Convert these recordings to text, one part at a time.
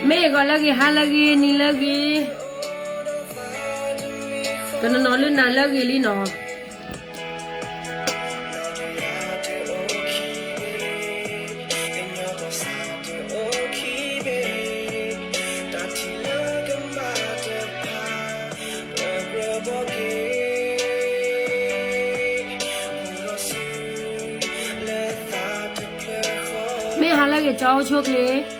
မ့ၢ်ဂီၤလၢအဂ့ၤ, ဟါလၢအဂ့ၤ, နံၤလၢအဂ့ၤ, တနီၤနီၤလၢနၤလၢအဂ့ၤလံနီၤ. မ့ၢ်ဟါလၢအဂ့ၤ ကၠီအိၣ်ဆူၣ်ချ့.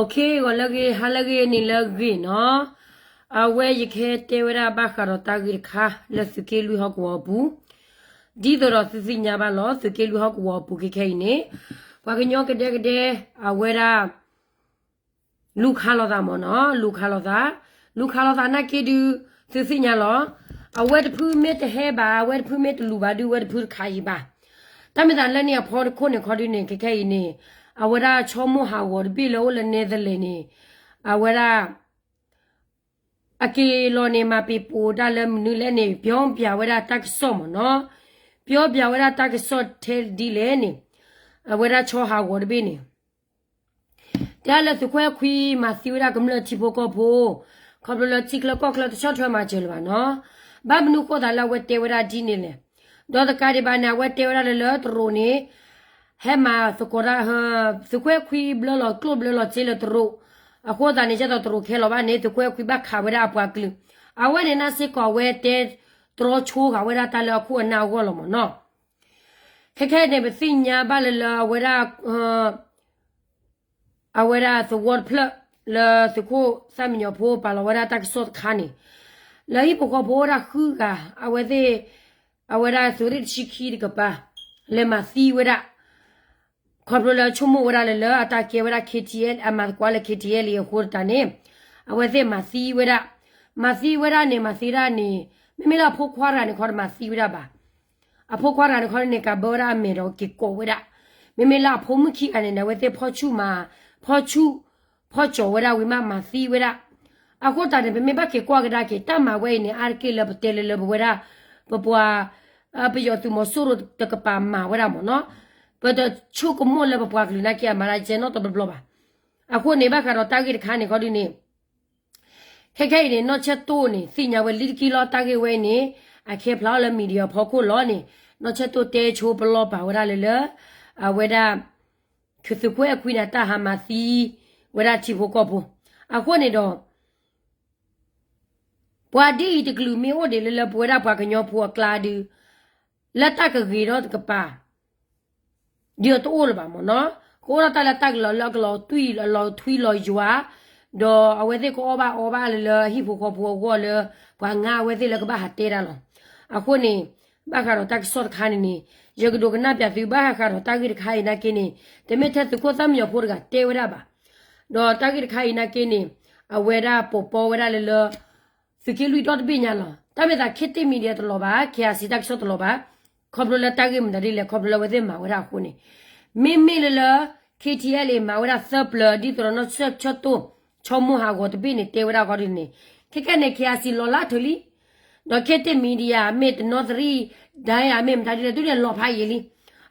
Okay, ဂီၤလၢအဂ့ၤ, ဟါလၢအဂ့ၤ, နံၤလၢအဂ့ၤနီၤ. အဝဲယကဟဲတဲဝဲဒၣ်ဘၣ်ဃးဒီးတၢ်ဂ့ၢ်တခါလၢသုးက့လွံၢ်ဟီၣ်ကဝီၤအပူၤ, ဒ်သိးဒီးသုသ့ၣ်ညါဘၣ်လီၤ, သုးက့လွံၢ်ဟီၣ်ကဝီၤအပူၤခဲခဲအံၤန့ၣ် ပှၤကညီကဒဲကဒဲ အဝဲဒၣ် လူၤခးလိာ်သးမ့ၢ်နီၤ, လူၤခးလိာ်သး, လူၤခးလိာ်သးနာ်က့ဒုး သုသ့ၣ်ညါလီၤ. အဝဲတဖုမ့ၢ်တဟဲဘၣ်, အဝဲတဖုမ့ၢ်တလူၤဘၣ်ဒုး အဝဲတဖုတခးအံၤဘၣ်. တၢ်မ့ၢ်သးလၢန့ၣ်အဖီခိၣ်န့ၣ်ခီဒုးန့ၣ် ခဲခဲအံၤန့ၣ် အဝဲဒၣ်ဆီမိၢ်ဟးဂီၤတဘ့ၣ်လၢအိၣ်လၢနဲသလဲးန့ၣ် အဝဲဒၣ် အက့ၤလီၤန့ၣ် မၤပ့ၤပိာ်တၢ်လၢမနုၤလဲၣ်န့ၣ် ပျီပျးဝဲဒၣ်တၢ်ကစီၣ်မ့ၢ်နီၤ, ပျီပျးဝဲဒၣ်တၢ်ကစီၣ်ထဲဒ်လဲၣ်န့ၣ် အဝဲဒၣ်ဆီဟးဂီၤတဘ့ၣ်န့ၣ် တဲလၢသုးခွဲခွံမၤသံဝဲဒၣ်ကမျၢၢ်ထံဖိကီၢ်ဖိ, ခီဖျိလၢထံချၢကီၢ်ချၢတဆီၣ်ထွဲမၤစၢၤလၢၤဘၣ်နီၤ. ဘၣ်မနုၤဃိသးလၢအဝဲတဲဝဲဒၣ်ဒ်န့ၣ်လဲၣ်. ဒီးတကးဒံးဘၣ်န့ၣ် အဝဲတဲဝဲဒၣ်လၢလၢတရူးန့ၣ် ဟဲမၤသကိးတၢ်, သုးခွဲခွံဘျၢလီၤကျိၣ် ဘျၢလီၤစ့လၢတရူး, အဃိသတးန့ၣ် ဒ်သိးတရူးကဟဲလီၤဘၣ်န့ၣ် သုးခွဲခွံဘၣ်ခးဝဲဒၣ်အပှၤကလုာ်. အဝဲန့ၣ်နာ်စ့ၢ်ကီးအဝဲတဲတြီဆိဃာ်ဝဲဒၣ်တၢ်လၢအခိၣ်အနၢ်အဂီၢ်လီၤမ့ၢ်နီၤ. ခဲခဲအံၤန့ၣ် ပသ့ၣ်ညါဘၣ်လၢလၢအဝဲဒၣ် အဝဲဒၣ်သဝီတဖျၢၣ်လၢသုးခိၣ်သၣ်မံညီၤဖိပာ်လီၤဝဲဒၣ်တၢ်ကစီၣ်တခါန့ၣ်, လၢဟံၣ်ဖိဃီဖိအိၣ်ဒၣ်ဃုဂၤ, အဝဲသ့ၣ်, အဝဲဒၣ်သုးရ့ၣ်တဆံခံတကပၤ လဲၤမၤသံဝဲဒၣ်, ခီဖျိလၢဆိကမိၣ်ဝဲဒၣ်လၢလၢအတၢ်ကဲဝဲဒၣ် KTLA အမၤသကိးလၢ KTLA အဃိသတးန့ၣ်, အဝဲသ့ၣ်မၤသံဝဲဒၣ်, မၤသံဝဲဒၣ်န့ၣ် မၤသံဒၣ်န့ၣ်, မ့မ့ၢ်လၢအဖိခွါတဂၤန့ၣ်ခီတမၤသံဝဲဒၣ်ဘၣ်. အဖိခွါတဂၤန့ၣ်ခီန့ၣ် ကးဘၢဝဲဒၣ်အမဲာ်ဒီးက့ၤကိးဝဲဒၣ်, မ့မ့ၢ်လၢအဖိမုၣ်ခံဂၤန့ၣ်န့ၣ် အဝဲသ့ၣ်ဖီၣ်ဆူၣ်မၤ, ဖီၣ်ဆူၣ်, ဖီၣ်ကၠီၤဝဲဒၣ်ဝံၤမးမၤသံဝဲဒၣ်. အဃိသတးန့ၣ် ပမ့ၢ်ဘၣ်က့ၤကွၢ်ကဒါက့ၤ တၢ်မၤဝဲအံၤန့ၣ် အါတက့ၢ်လၢပတဲလၢလၢပဝဲဒၣ်, ပပှၤ, ပယီၤသုးမီၤစိရိၤတကပၤမၤဝဲဒၣ်မ့ၢ်နီၤ, ပတဆိကမိၣ်လၢပပှၤကလုာ်နာ်က့အမၤတၢ်ကဲနီတဘျီဘျီဘၣ်. အဃိန့ၣ် ဘၣ်ဃးဒီးတၢ်ဂ့ၢ်တခါန့ၣ်ခီဒုန့ၣ် ခဲခဲအံၤန့ၣ် နီၢ်ဆဲၣ်တိၢ်န့ၣ် သ့ၣ်ညါဝဲလံတက့ၢ်လီၤ တၢ်ဂ့ၢ်ဝဲအံၤန့ၣ်, အခဲဖျါအီၤလၢ media ဖီခိၣ်လီၤန့ၣ်, နီၢ်ဆဲၣ်တိၢ်တဲဆိပလီၢ်ပာ်ဝဲဒၣ်လၢလၢ, အဝဲဒၣ်, သုးခွဲခွံန့ၣ် တၢ်ဟးမၤသံ, ဝဲဒၣ်ထံဖိကီၢ်ဖိ, အဃိန့ၣ်ဒီး ပှၤဒ်အံၤတကလုာ်မ့ၢ်အိၣ်ဒံးလၢလၢပဝဲဒၣ်ပှၤကညီဖိအကျါဒုး, လၢတၢ်ကဂ့ၤထီၣ်တကပၤ ဒ်အတအိၣ်လၢၤဘၣ်မ့ၢ်နီၤ, ကအိၣ်ဒီးတၢ်လၢတၢ်ကလီၤလၢအကလီၤတွံၢ် အလီၤထွံလီၤယွၤ, ဒီးအဝဲသ့ၣ်ကအီၣ်ဘၣ်အီဘၣ်လၢလၢဟံၣ်ဖိဃီဖိအဂီၢ်လၢ ပှၤငါအဝဲသ့ၣ်လၢကဘၣ်ဟးတဲဒၣ်လီၤ. အဃိန့ၣ်, ဘၣ်ဃးဒီးတၢ်ကစီၣ်တခါန့ၣ်န့ၣ်, ယကဒိးကနၣ်ပျးသုဘၣ်ဃးဃးဒီးတၢ်ဂ့ၢ်တခါအံၤနာ်က့န့ၣ်, တမ့ၢ်ထဲသုးခိၣ်သၣ်မံညီၤဖိတဂၤတဲဝဲဒၣ်ဘၣ်. ဒီးတၢ်ဂ့ၢ်တခါအံၤနာ်က့န့ၣ်, အဝဲဒၣ်ပိာ်ပီဝဲဒၣ်လၢလၢ သုးက့လွံၢ်ဒီတဘ့ၣ်ညါလီၤ. တၢ်မ့ၢ်သး ခေတ်သစ် Media တလီၤဘၣ်, KIC တၢ်ကစီၣ်တလီၤဘၣ်, ခီဖျိလၢတၢ်ဂ့ၢ်မတၤဒ်လဲၣ် ခီဖျိလၢအဝဲသ့ၣ်မၤဝဲဒၣ်အဃိန့ၣ်, မ့မ့ၢ်လၢလၢ KTLA မၤဝဲဒၣ်သၢပျၢၤ ဒ်သိးဒီးနီၢ်ဆဲၣ်တိၢ် ဆီမိၢ်ဟးဂီၤတဘ့ၣ်န့ၣ် တဲဝဲဒၣ်ခီဒုန့ၣ်, ခဲကဲန့ၣ် KIC လီၤလၢထုးလံ, ဒီး ခေတ်သစ် Media မ့ၢ်တနီသရံၣ် ဒၣ်အမ့ၢ်မတၤဒ်လဲၣ် သုန့ၣ်လီၤဖးယံာ်လံ.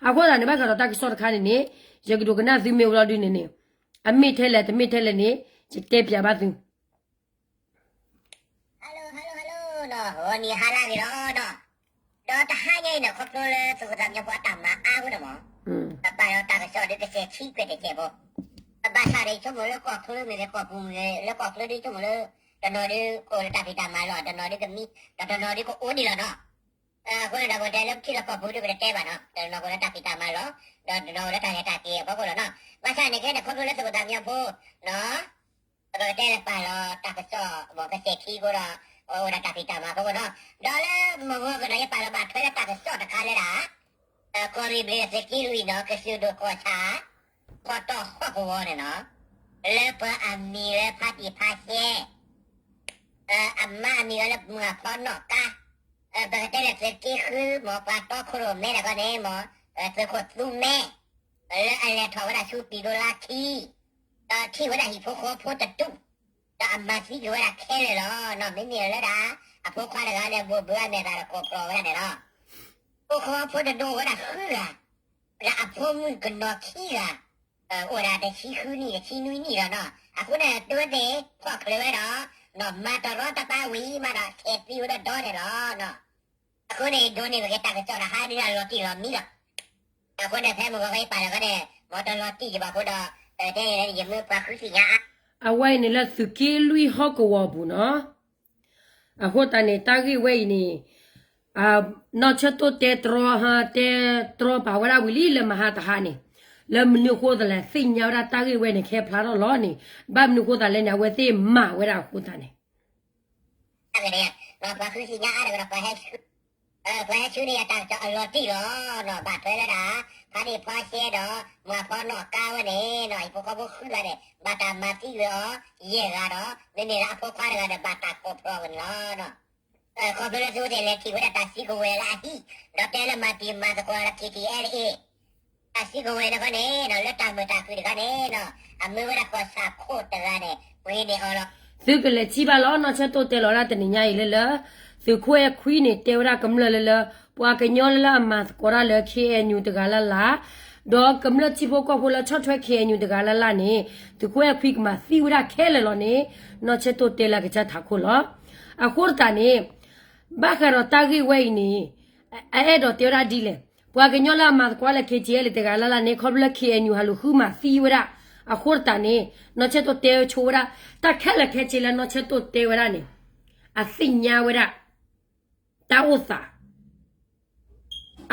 အဃိသတးန့ၣ် ဘၣ်ဃးဒီးတၢ်ကစီၣ်တခါန့ၣ်န့ၣ်, ယကဒိးကနၣ်သုမ့ၢ်ဝဲလီၤဒုန့ၣ်န့ၣ်, အမ့ၢ်ထဲလဲၣ် တမ့ၢ်ထဲလဲၣ်န့ၣ်, ယတဲပျးဘၣ်သု Hello, hello, hello နီၤ, ဂီၤနံၤဟါလၢအဂ့ၤလီၤနီၤ, ဒီးတဟါညါအံၤန့ၣ် ခီဖျိလၢသုးခိၣ်သၣ်မံညီၤဖိအတၢ်မၤအါအဃိန့ၣ်မး, ပပာ်ဒီးတၢ်ကစီၣ်ဒုးကစဲးဆံကွဲးတစဲးဖိ, ဘၣ်ဆၣ်ဒီး ယဆိကမိၣ်လၢကီၢ်ချၢမ့ၢ်ဂ့ၤ ကီၢ်ပူၤမ့ၢ်ဂ့ၤ လၢကီၢ်ချၢဒ်ယဆိကမိၣ်လၢ တနီၤဒုးကအိၣ်လၢတၢ်ဖံးတၢ်မၤလီၤ, တနီၤဒုးကမံ, ဒီးတနီၤဒုးကအိၣ်ဒံးလီၤနီၤ. အဃိန့ၣ်ဒီး ပကတဲလၢပထံလီၢ်ကီၢ်ပူၤဒုး ပတတဲဘၣ်နီၤ, တနီၤကအိၣ်လၢတၢ်ဖံးတၢ်မၤလီၤ, ဒီးတနီၤအိၣ်လၢတၢ်လဲၤတၢ်က့ၤအဖီခိၣ်လီၤနီၤ. ဘၣ်ဆၣ်န့ၣ်ကဲန့ၣ် ခီဖျိလၢသုးခိၣ်သၣ်မံညီၤဖိ ပကတဲလၢပာ်လီၤတၢ်ကစီၣ် မ့ၢ်ကစဲးခံအဃိဒီး အိၣ်ဒၣ်တၢ်ဖံးတၢ်မၤအဖီခိၣ်နီၤ. ဒီးလၢမုၢ်ဂီၤကဒီး ယပာ်လီၤဘၣ်ထွဲလၢတၢ်ကစီၣ်တခါလၢဒၣ် ကီၢ်ရ့ၣ်ဘျ့းသုးက့လွံၢ်နီၤ ကစၢၢ်ဒိၣ်ကီၢ်ဆၣ် ဖီတီၣ်ဟီၣ်ကဝီၤန့ၣ်နီၤ, လၢပှၤအမံၤလၢဖါတံၢ်ဖါရှဲ အမါအမံၤလၢမုၢ်အဖီနီၣ်ကါ, ပကတဲလၢသုးက့ဃု မ့ၢ်ပှၤတီခိၣ်ရိၣ်မဲတခီန့ၣ် မ့ၢ်သုးခိၣ်သူမဲ လၢအလဲၤထီၣ်ဝဲဒၣ်ဆူပံၤဒိလါခံ ဒီးထံၣ်ဝဲဒၣ်ဟံၣ်ဖိဃီဖိတဒူၣ်, ဒီးအမၤသံကွံာ်ဝဲဒၣ်ခဲလၢာ်လီၤနီၤ. မ့မ့ၢ်လၢဒၣ် အဖိခွါတဂၤန့ၣ် ဘိးဘၢအမဲာ်သၣ်ဒီးကိးဖျိးဝဲဒၣ်န့ၣ်လီၤ. ဖိဃီဖိတဒူၣ်အိၣ်ဝဲဒၣ်ဃုဂၤ, ဒီးအဖိမုၣ်ကနီၤခံဂၤ, အိၣ်ဝဲဒၣ်တဆံဃုနံၣ် တဆံနွံနံၣ်လီၤနီၤ. အဃိန့ၣ် တုၤဝဲသ့ၣ်ဖီၣ်ချုးဝဲဒီး မၤတရီတပါဝံၤမးဒီး ဆဲးသံဝဲဒီးဒီန့ၣ်လီၤနီၤ. အဃိန့ၣ် ဒိးန့ၢ်ဝဲက့ၤတၢ်ကစီၣ်ဒီး ဟးဒုးတၢ်လီၤတံၢ်လီၤမံလီၤ. အဃိန့ၣ် ဖဲမုၢ်ဂီၤက့ၤပာ်လီၤခီန့ၣ် မ်တလီၤတံၢ်ယဘၣ်အဃိဒီး ပကတဲန့ၣ် ယမ့ၢ်ပှၤဃုသ့ၣ်ညါအါ အဝဲအံၤန့ၣ်လၢသုးက့လွံၢ်ဟီၣ်ကဝီၤပူၤနီၤ. အဃိသတးန့ၣ် တၢ်ဂ့ၢ်ဝဲအံၤန့ၣ် နီၢ်ဆၢတိၢ်တဲတြီ တဲတြီပာ်ဝဲဒၣ်ဝံၤလံလၢမဟါတဟါန့ၣ်, လၢမနုၤအဃိသလဲၣ် သ့ၣ်ညါဝဲဒၣ်တၢ်ဂ့ၢ်ဝဲန့ၣ် ခဲဖျါထီၣ်လီၤန့ၣ်, ဘၣ်မနုၤအဃိသလဲၣ်န့ၣ် အဝဲသ့ၣ်မၤဝဲဒၣ်အဃိသတးန့ၣ် ပှၤဃုသ့ၣ်ညါအါဒီး ပှၤဟဲဆူန့ၣ်အတၢ်ကစီၣ်အလီၤတံၢ်လီၤနီၤ. ဘၣ်ထွဲလၢဒၣ် ဖါဒ့ၣ်ဖါရှဲဒီး မၤဖီနီၣ်ကါဝဲန့ၣ်နီၤ, ဟံၣ်ဖိဃီဖိဃုဂၤန့ၣ် ဘၣ်တၢ်မၤသံဝဲအီၤ ယဲၢ်ဂၤဒီး မ့မ့ၢ်လၢအဖိခွါတဂၤန့ၣ် ဘၣ်တၢ်ကိးဖျိးဝဲန့ၣ်လီၤ. ခီဖျိလၢသုဝဲသ့ၣ်လဲၤထံၣ်ဝဲဒၣ်တၢ်စုကဝဲၤလၢအဟံၣ်, ဒီးတဲလၢမၤတံၤမၤသကိးလၢ ခ့ထံအဲလ်အ့ တၢ်စုကဝဲၤန့ၣ်ခီန့ၣ် လၢတၢ်မုာ်တၢ်ခုၣ်တခီန့ၣ်နီၤ, အမၢဝဲဒၣ်ကီၢ်ဆၣ်ခိၣ်တဂၤန့ၣ် ပှ့ၤန့ၢ်အီၤလီၤ. သုကလဲၤထံၣ်ဘၣ်လီၤ, နီၢ်ဆၢတိၢ်တဲလီၤဝဲဒၣ်တနံၤညါအံၤလၢလၢ သုးခိၣ်အဲၣ်ခွံန့ၣ် တဲဝဲဒၣ်ကမျၢၢ်လၢလၢ ပှၤကညီလၢလၢအမၤသကိးတၢ်လၢ ခ့ၣ်အဲၣ်ယူၣ် တဂၤလၢ်လၢ်, ဒီးကမျၢၢ်ထံဖိကီၢ်ဖိလၢဆီၣ်ထွဲ ခ့ၣ်အဲၣ်ယူၣ် တဂၤလၢ်လၢ်န့ၣ် သုးခိၣ်အဲၣ်ခွံကမၤသံဝဲဒၣ်ခဲလၢာ်လီၤန့ၣ် နီၢ်ဆၢတိၢ်တဲလၢအကစၢ်ထးခိၣ်လီၤ. အဃိသတးန့ၣ် ဘၣ်ဃးဒီးတၢ်ဂ့ၢ်ဝဲအံၤန့ၣ် အအဲၣ်ဒိးတဲဝဲဒၣ်ဒ်လဲၣ်, ပှၤကညီလၢအမၤသကိးလၢ ခ့ၣ်ထံအဲလ်အ့ တဂၤလၢ်လၢ်န့ၣ် ခီဖျိလၢ ခ့ၣ်အဲၣ်ယူၣ် ဟးလူၤဃုမၤသံဝဲဒၣ်, အဃိသတးန့ၣ် နီၢ်ဆၢတိၢ်တဲဆိဝဲဒၣ် တၢ်ခဲလၢာ်ခဲဆ့လၢနီၢ်ဆၢတိၢ်တဲဝဲဒၣ်န့ၣ် အသ့ၣ်ညါဝဲဒၣ် တၢ်အိၣ်သး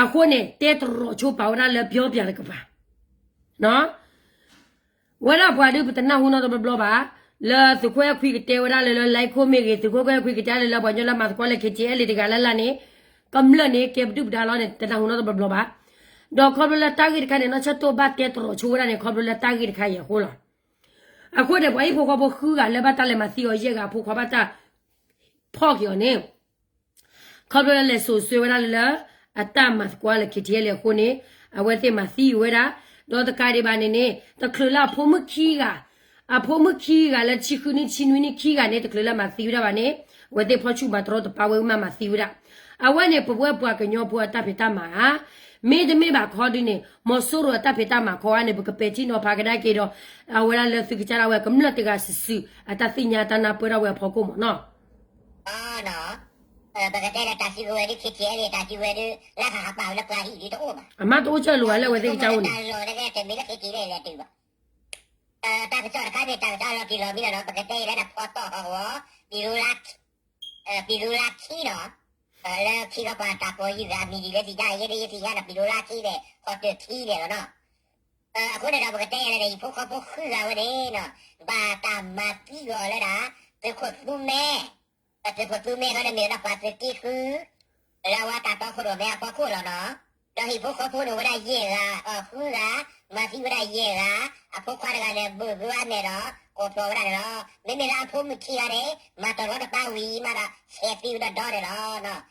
အဃိန့ၣ် တဲတရီးဆိပာ်ဝဲဒၣ်လၢပျီပျၢ်တကပၤ ဝဲဒၣ်ပှၤဒုးပတနၢ်ဟူနီတဘျီဘျီဘၣ်, လၢသုးခိၣ်အဲၣ်ခွံကတဲဝဲဒၣ်လၢလၢ လဲခိၣ်မ့ၢ်ဂ့ၤ, သုးခိၣ်အဲၣ်ခွံကတဲလၢလၢပှၤကညီလၢမၤသကိးလၢ ခ့ၣ်ထံအဲလ်အ့ တဂၤလၢ်လၢ်န့ၣ် ကမျၢၢ်န့ၣ် ကဲပဒုၣ်ပဒါလီၤန့ၣ် တနၢ်ဟူနီတဘျီဘျီဘၣ်. ဒီးခီဖျိလၢတၢ်ဂ့ၢ်တခါန့ၣ် နီၢ်ဆၢတိၢ်ဘၣ်တဲတရီးဆိဝဲဒၣ်န့ၣ် ခီဖျိလၢတၢ်ဂ့ၢ်တခါအံၤအဃိလီၤ. အဃိန့ၣ် ပှၤဟံၣ်ဖိဃီဖိဃုဂၤလၢဘၣ်တၢ်လဲၤမၤသံအီၤယဲၢ်ဂၤ အဖိခွါဘၣ်တၢ်ဖီၣ်က့ၤအီၤန့ၣ် ခီဖျိလၢလဲၤစိာ်ဆှၢဝဲဒၣ်လၢ အတၢ်မၤသကိးလၢ ခ့ၣ်ထံအဲလ်အ့ အဃိန့ၣ် အဝဲသ့ၣ်မၤသံဝဲဒၣ်, ဒီးတကးဒံးဘၣ်န့ၣ်န့ၣ် တချုးလၢအဖိမုၣ်ခံဂၤ, အဖိမုၣ်ခံဂၤလၢတဆံဃုနံၣ် တဆံနွံနံၣ်ခံဂၤန့ၣ် တချုးလၢမၤသံဝဲဒၣ်ဘၣ်န့ၣ် အဝဲသ့ၣ်ဖီၣ်ဆူၣ်မၤတရီတပါဝဲမးမၤသံဝဲဒၣ်. အဝဲန့ၣ် ပဝဲပှၤကညီဖိအတၢ်ဖံးတၢ်မၤဧါ, မ့တမ့ၢ်ဘၣ်ခီဒုန့ၣ် မီၤစိရိၤအတၢ်ဖံးတၢ်မၤခီဧါန့ၣ် ပကပဲာ်ထံနီၤဖးကဒါက့ၤဒီး အဝဲဒၣ်လၢသုကစၢ်ဒၣ်ဝဲကမျၢၢ်တဂၤစုာ်စုာ် အတၢ်သ့ၣ်ညါတၢ်နၢ်ပၢၢ်ဒၣ်ဝဲအဖီခိၣ်မ့ၢ်နီၤ ပကတဲလၢတၢ်စုကဝဲၤဒုး ခ့ၣ်ထံအဲလ်အ့ တၢ်စုကဝဲၤဒုး လၢဟးဟးပာ်ဝဲလၢပှၤဟံၣ်ဒုးတအိၣ်ဘၣ်. အမ့ၢ်တအိၣ်ကၢ်လိာ်ဘၣ်လၢအဝဲသ့ၣ်ကစၢ်အိၣ်န့ၣ် တၢ်လီၢ်တဂၤတမ့ၢ်လၢ ခ့ၣ်ထံအဲလ်အ့ လဲၤတုၤဘၣ်. တၢ်ကစီၣ်တခါန့ၣ် တၢ်ကစီၣ်လီၤတံၢ်လီၤမံလီၤနီၤ, ပကတဲအံၤလၢနဖီတီၣ်ဟီၣ်ကဝီၤ ပံၤလူလါခံနီၤ, လၢခံကပၤတၢ်ကိးယုၢ်ဂၤအမံၤဒ်လဲၣ်သ့ၣ်ညါ ယဲဒၣ်ယဲသ့ၣ်ညါဒီး ပံၤလူလါခံန့ၣ် ဟီၣ်တၢၢ်ခံန့ၣ်လီၤနီၤ. အဃိန့ၣ်ဒီး ပကတဲအံၤလၢ ဟံၣ်ဖိဃီဖိဃုဂၤဝဲန့ၣ်နီၤ, ဘၣ်တၢ်မၤသံကွံာ်အီၤလၢဒၣ် သုးခိၣ်သူမဲ, သုးခိၣ်သူမဲခီန့ၣ်မ့ၢ်ဝဲဒၣ်ပှၤသုးက့ဃု လၢအဝဲတၢ်တီခိၣ်ရိၣ်မဲအဖီခိၣ်လီၤနီၤ. ဒီးဟံၣ်ဖိဃီဖိန့ၣ်အိၣ်ဝဲဒၣ်ယဲၢ်ဂၤ, ဃုဂၤ, မၤသံဝဲဒၣ်ယဲၢ်ဂၤ, အဖိခွါတဂၤန့ၣ် ဘိးဘၢအမဲာ်ဒီး ကိးဖျိးဝဲဒၣ်န့ၣ်လီၤ. မ့မ့ၢ်လၢအဖိမုၣ်ခံဂၤန့ၣ် မၤတရီတပါဝံၤမးဒီး ဆဲးသံဝဲဒၣ်ဒီန့ၣ်လီၤ.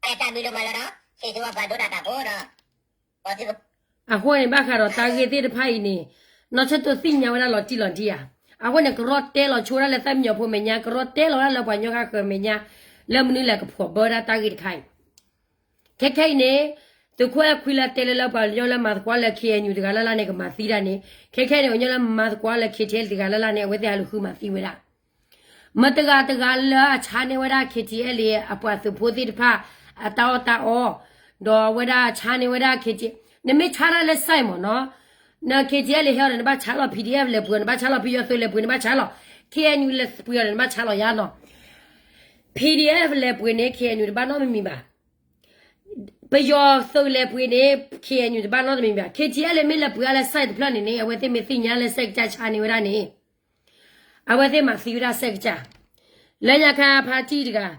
ကဲ တၢ်မံၤဒိၣ်မးလီၤနီၤ, ဆ့ၣ်ဆ့ဝါပှၤဒိတၢ်တၢ်ဖိနီၤ. အဃိန့ၣ် ဘၣ်ဃးဒီးတၢ်ဂ့ၢ်သ့ၣ်တဖၣ်အံၤန့ၣ် နီၢ်ဆၢတိၢ်သ့ၣ်ညါဝဲဒၣ်လီၤတံၢ်လီၤတံၢ်ဧါ. အဃိန့ၣ် ကရီတဲလီၤဆိဝဲဒၣ်လၢသၣ်မံညီၤဖိမဲာ်ညါ, ကရီတဲလီၤဝဲဒၣ်လၢပှၤကညီဃၣ်ဃၢၤမဲာ်ညါ, လၢမနုၤလဲၣ်ကဖှီၣ်ဘၢဒၣ်တၢ်ဂ့ၢ်တခါအံၤ. ခဲခဲအံၤန့ၣ် သုးခိၣ်အဲၣ်ခွံလၢတဲလၢလၢပှၤကညီလၢမၤသကိးလၢ ခ့ၣ်အဲၣ်ယူၣ် တဂၤလၢ်လၢ်န့ၣ် ကမၤသံဒၣ်န့ၣ်, ခဲခဲန့ၣ် ပှၤကညီလၢမၤသကိးလၢ ခ့ၣ်ထံအဲလ်အ့ တဂၤလၢ်လၢ်န့ၣ် အဝဲသ့ၣ်ဟးလူၤဃုမၤသံဝဲဒၣ် မတၤတဂၤလၢအဆါန့ၢ်ဝဲဒၣ် ခ့ၣ်ထံအဲလ်အ့ အပှၤသုးဖိသ့ၣ်တဖၣ် အတၢ်အီၣ်တၢ်အီ, ဒီးအဝဲဒၣ်ဆါန့ၢ်ဝဲဒၣ် ခ့ၣ်ထံ, နမ့ၢ်ဆါတၢ်လၢ site မ့ၢ်နီၤ, န K T L ဟဲအီၤဒီး နဘၣ်ဆါလီၤ P D F လဲၤပှ့ၤအီၤ နဘၣ်ဆါလီၤ ပယီၤသုးလဲၤပှ့ၤ နဘၣ်ဆါလီၤ K N U လဲၤပှ့ၤအီၤဒီး နဘၣ်ဆါလီၤယါနီၤ P D F လဲၤပှ့ၤန့ၣ် K N U တဘၣ်နီတမံၤဘၣ် ပယီၤသုးလဲၤပှ့ၤန့ၣ် K N U တဘၣ်နီတမံၤဘၣ် K T L မ့ၢ်လဲၤပှ့ၤအါလၢ site တဖျၢၣ်န့ၣ်န့ၣ် အဝဲသ့ၣ်မ့ၢ်သ့ၣ်ညါလၢ site ကစၢ်ဆါန့ၢ်ဝဲဒၣ်န့ၣ် အဝဲသ့ၣ်မၤသံဝဲဒၣ် site ကစၢ် လၢညါခါဖါတံၢ်တဂၤ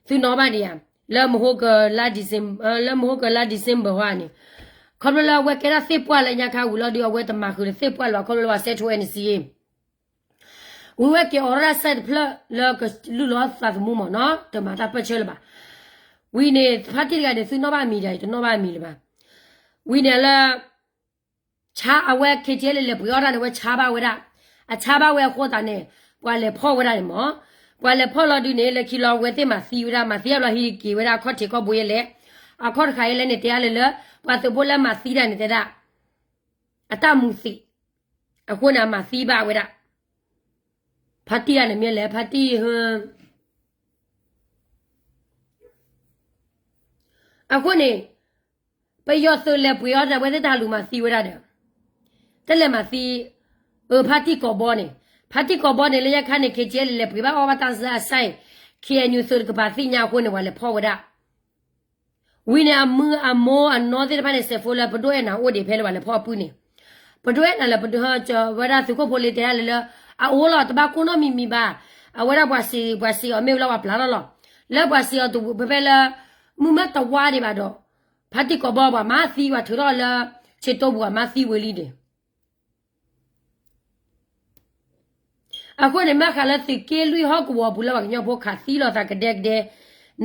သုနီၣ်ဘၣ်ဒံးဧါ လၢမဟိကလါ December လၢမဟိကလါ December ဟါန့ၣ် ခီဖျိလၢအဝဲကဲဒၣ်သ့ၣ်ပှၢ်လၢညါခါဝံၤလီၤဒုး အဝဲတမၤဃုာ်ဒီးသ့ၣ်ပှၢ်လၢၤဘၣ် ခီဖျိလၢပှၤစဲးထိ N C A ဝံၤဝဲက့ၤအိးထီၣ်ဒၣ် site တဖျၢၣ်လၢကလုၢ်လီၤသးသမူမ့ၢ်နီၤ တမၤတၢ်ပၢၢ်ဆၢလၢၤဘၣ် ဝံၤန့ၣ် ဖါတံၢ်တဂၤန့ၣ် သုနီၣ်ဘၣ်မံၤဒီး ယတနီၣ်ဘၣ်မံၤလၢၤဘၣ် ဝံၤန့ၣ်လၢ ဆါအဝဲ K T L လဲၤပှ့ၤအီၣ်တၢ်န့ၣ် အဝဲဆါဘၣ်ဝဲဒၣ် အဆါဘၣ်ဝဲအဃိသတးန့ၣ် ပှၤလဲၤဖီၣ်ဝဲဒၣ်န့ၣ်မ့ၢ် ပှၤလဲၤဖီၣ်လီၤဒုးန့ၣ် လၢခံလီၤအဝဲသ့ၣ်မၤသံဝဲဒၣ် မၤသံအဘျီဟံးက့ၤဝဲဒၣ်အခီၣ်ထံးခီၣ်ဘိယဲလဲၣ် အခီၣ်တဃာ်ယဲလဲၣ်န့ၣ် တဲဒၣ်လၢလၢ ပှၤသုးဖိလၢမၤသံတၢ်န့ၣ်တဲဒၣ် အတၢ်မူသံး အဃိန့ၣ် အမၤသံဘၣ်ဝဲဒၣ် ဖါတံၢ်ဧါန့ၣ်မ့ၢ်လဲၣ် ဖါတံၢ် အဃိန့ၣ် ပယီၤသုးလဲၤပှ့ၤအီၣ်န့ၣ် အဝဲသ့ၣ်တၢ်လူၤမၤသံဝဲဒၣ်ဒီး တလဲၤမၤသံ အဖါတံၢ်ကိးဘီန့ၣ် ဖါတံၢ်ကိးဘီန့ၣ် လၢညါခါန့ၣ် K T L လဲၤပှ့ၤဘၣ်အီၣ်ဘၣ်တၢ်စၢ်အစၢ်အံၤ K N U သုးတကပၤသ့ၣ်ညါအဃိန့ၣ် ပှၤလဲၤဖီၣ်ဝဲဒၣ် ဝံၤန့ၣ် အမုၢ်အမိၢ်အနီၢ်သ့ၣ်တဖၣ်န့ၣ် စဲးဖိလၢပဒိၣ်အဲၣ်နၤအိၣ်ဒံးဖဲလၢပှၤလဲၤဖီၣ်အပုၢ်န့ၣ် ပဒိၣ်အဲၣ်နၤလၢပဒိၣ်ဟီကၠီဝဲဒၣ်သုးခိၣ်ဖိလ့တဲဒၣ်လၢလၢ အအိၣ်လီၤ တဘၣ်ကိၢ်နီတမံၤမံၤဘၣ် အဝဲဒၣ်ပှၤစံး ပှၤစံးအီၤမ့ၢ်ဝံၤလီၤပှၤပျၢ်ထီၣ်လီၤ လၢပှၤစံးအီၤတဝံၤဖဲဖဲလၢ မုၢ်မ့ၢ်တဝါဒံးဘၣ်ဒီး ဖါတံၢ်ကိးဘီပှၤမၤသံ ပှၤထုးထီၣ်လၢ ဆ့တိပူၤပှၤမၤသံဝံၤလံန့ၣ် အဃိန့ၣ် မ့ၢ်ဃးလၢသုးက့လွံၢ်ဟီၣ်ကဝီၤပူၤလၢပှၤကညီဖိခးသံလိာ်သးကဒဲကဒဲ,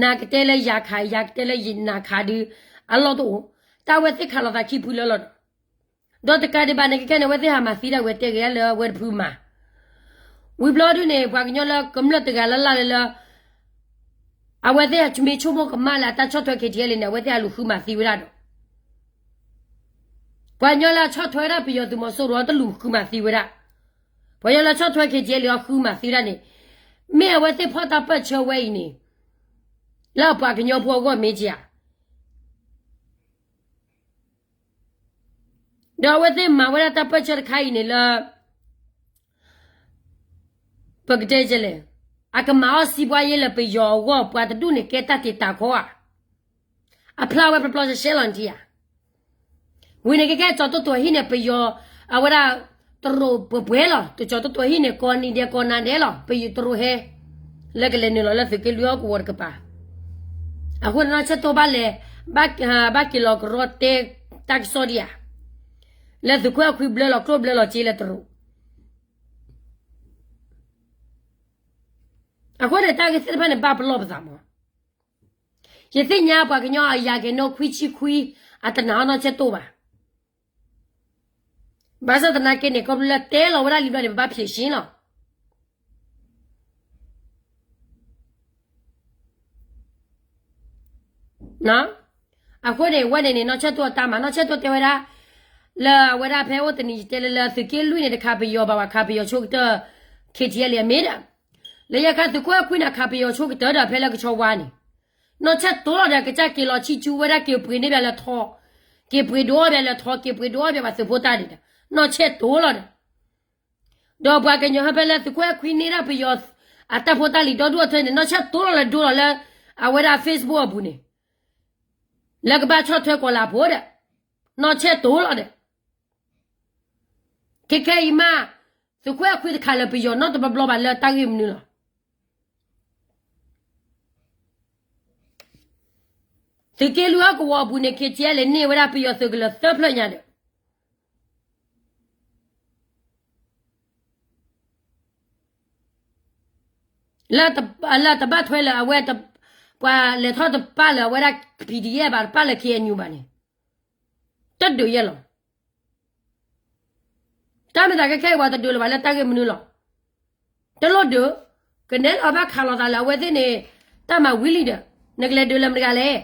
နၤကတဲလၢယၤခး ယၤကတဲလၢနၤခးဒုး, အလီၢ်တအိၣ်, တၢ်ဝဲသ့ၣ်ခးလိာ်သးခံဖုလၢလီၤဒီး, ဒီးတကးဒံးဘၣ်န့ၣ် ခဲခဲန့ၣ် အဝဲသ့ၣ်ဟးမၤသံဒၣ်ဝဲတဲဂ့ၤလၢအဝဲတဖုမၤ ဝံၤဘျီဒုန့ၣ် ပှၤကညီလၢကမျၢၢ်တဂၤလၢ်လၢ်လၢလၢ အဝဲသ့ၣ်မ့ၢ်ဆိကမိၣ်ကမၣ်လၢအတၢ်ဆီၣ်ထွဲ K T L န့ၣ် အဝဲသ့ၣ်ဟးလူၤဃုမၤသံဝဲဒၣ်ဒီး ပှၤကညီလၢအဆီၣ်ထွဲဝဲဒၣ်ပယီၤသုးမီၤစိရိၤတလူၤဃုမၤသံဝဲဒၣ်, ပှၤကညီလၢအဆီၣ်ထွဲ K T L အီၤဃုမၤသံဝဲဒၣ်န့ၣ်, မ့ၢ်အဝဲသ့ၣ်ဖီၣ်တၢ်ပၢၢ်ဆၢဝဲအံၤန့ၣ်, လၢပှၤကညီဖိအဂီၢ်မ့ၢ်ဧါ. ဒီးအဝဲသ့ၣ်မၤဝဲဒၣ်တၢ်ပၢၢ်ဆၢတခါအံၤန့ၣ်လၢ ပကတဲလဲၣ်, အကမၤအီၣ်စံးပှၤယဲလၢပယီၤအဂီၢ် ပှၤတဒူၣ်န့ၣ်ကဲတၢ်တ့တၢ်ခီဧါ, အဖျါဝဲပျီပျီရှဲရှဲလီၤနထံၣ်ဧါ. ဝံၤန့ၣ်ကဲကဲကၠီၤတိၢ်တိၢ်ဟံၣ်န့ၣ် ပယီၤ အဝဲဒၣ် တရူးပှဲၤပှဲၤလီၤ, တကၠီၤတိၢ်တိၢ်ဟံၣ်န့ၣ် ကိးနံၤဒဲးကိးနၤဒဲးလီၤ, ပယီၤတရူးဟဲ လၢကလဲၤနုာ်လီၤလၢသုးက့လွံၢ်ဟီၣ်ကဝီၤတကပၤ. အဃိန့ၣ်နီၢ်ဆၢၣ်တိၢ်ဘၣ်လဲၤ ဘၣ်က့ၤလီၤကရီတဲတၢ်ကစီၣ်ဒံးဧါ, လၢသုးခိၣ်အဲၣ်ခွံဘျၢလီၤကျိၣ်ဘျၢလီၤစ့လၢတရူး. အဃိန့ၣ် တၢ်ဂ့ၢ်သ့ၣ်တဖၣ်န့ၣ် ဘၣ်ပလီၢ်ပသးမး. ယသ့ၣ်ညါပှၤကညီအယၤက့ၤနိခွံဆံခွံ အတနာ်အီၤနီၢ်ဆၢၣ်တိၢ်ဘၣ်. ဘၣ်ဆၣ်သနာ်က့န့ၣ် ခီဖျိလၢတဲလီၤဝဲဒၣ်လံဘျီန့ၣ် ပဘၣ်ဖြေရှင်းလီၤ. အဃိန့ၣ် ဝဲန့ၣ်န့ၣ် နီၢ်ဆၢၣ်တိၢ်အတၢ်မၤ နီၢ်ဆၢၣ်တိၢ်တဲဝဲဒၣ် လၢအဝဲဒၣ်ဖဲအိၣ်တနံၤယတဲလၢလၢသုးက့လွံၢ်န့ၣ် တခးပယီၤဘၣ်ဝဲ ခးပယီၤဆိကတၢၢ် K T L အမ့ၢ်ဒီး လၢယဲခါသုးခိၣ်အဲၣ်ခွံန့ၣ် ခးပယီၤဆိကတၢၢ်ဒီးဖဲလၢကဆီဝါန့ၣ် နီၢ်ဆၢၣ်တိၢ်လီၤဒီး ကစၢ်က့ၤလီၤဆံၣ်ကၠူဝဲဒၣ် က့ၤပှ့ၤန့ၢ်ဘၣ်လၢထီ, က့ၤပှ့ၤဒိးအီၣ်ဘၣ်လၢထီ က့ၤပှ့ၤဒိးအီၣ်ဘၣ်ပှၤသုးဖိတၢ်န့ၣ်ဒီး နီၢ်ဆၢၣ်တိၢ်လီၤဒီး ဒီးပှၤကညီဟဲဖဲလၢသုးခိၣ်အဲၣ်ခွံန့ၢ်ဒၣ်ပယီၤ အတၢ်ဖိတၢ်လံၤဒီဒူၣ်အထၢန့ၣ် နီၢ်ဆၢၣ်တိၢ်လီၤလၢဒိလီၤလၢ အဝဲဒၣ် Facebook အပူၤန့ၣ် လၢကဘၣ်ဆီၣ်ထွဲကီၤလၤဖိဒီး နီၢ်ဆၢၣ်တိၢ်လီၤဒီး ခဲခဲအံၤမး သုးခိၣ်အဲၣ်ခွံတခးလၢပယီၤနီတဘျီဘျီဘၣ်လၢတၢ်ဂ့ၢ်မနုၤလီၤ. သုးက့လွံၢ်ဟီၣ်ကဝီၤအပူၤန့ၣ် K T L န့ၢ်ဝဲဒၣ်ပယီၤသုးကလၢၤသၢဖျၢၣ်ညါဒီး လၢတဘၣ်ထွဲလၢအဝဲ ပှၤလဲၤထီၣ်တပၣ်လၢအဝဲဒၣ် P D F ဘၣ် တပၣ်လၢ K N U ဘၣ်န့ၣ် တဒုးယဲၢ်လီၤ. တၢ်မ့ၢ်သးခဲခဲအံၤပှၤတဒုးလၢၤဘၣ်လၢတၢ်ဂ့ၢ်မနုၤလီၤ. တလိၣ်ဒုး, ကနဲလီၤဘၣ်ခးလိာ်သးလၢအဝဲသ့ၣ်န့ၣ် တၢ်မၤဝံၤလံဒီး နကလဲၤဒုးလၢမတဂၤလဲၣ်.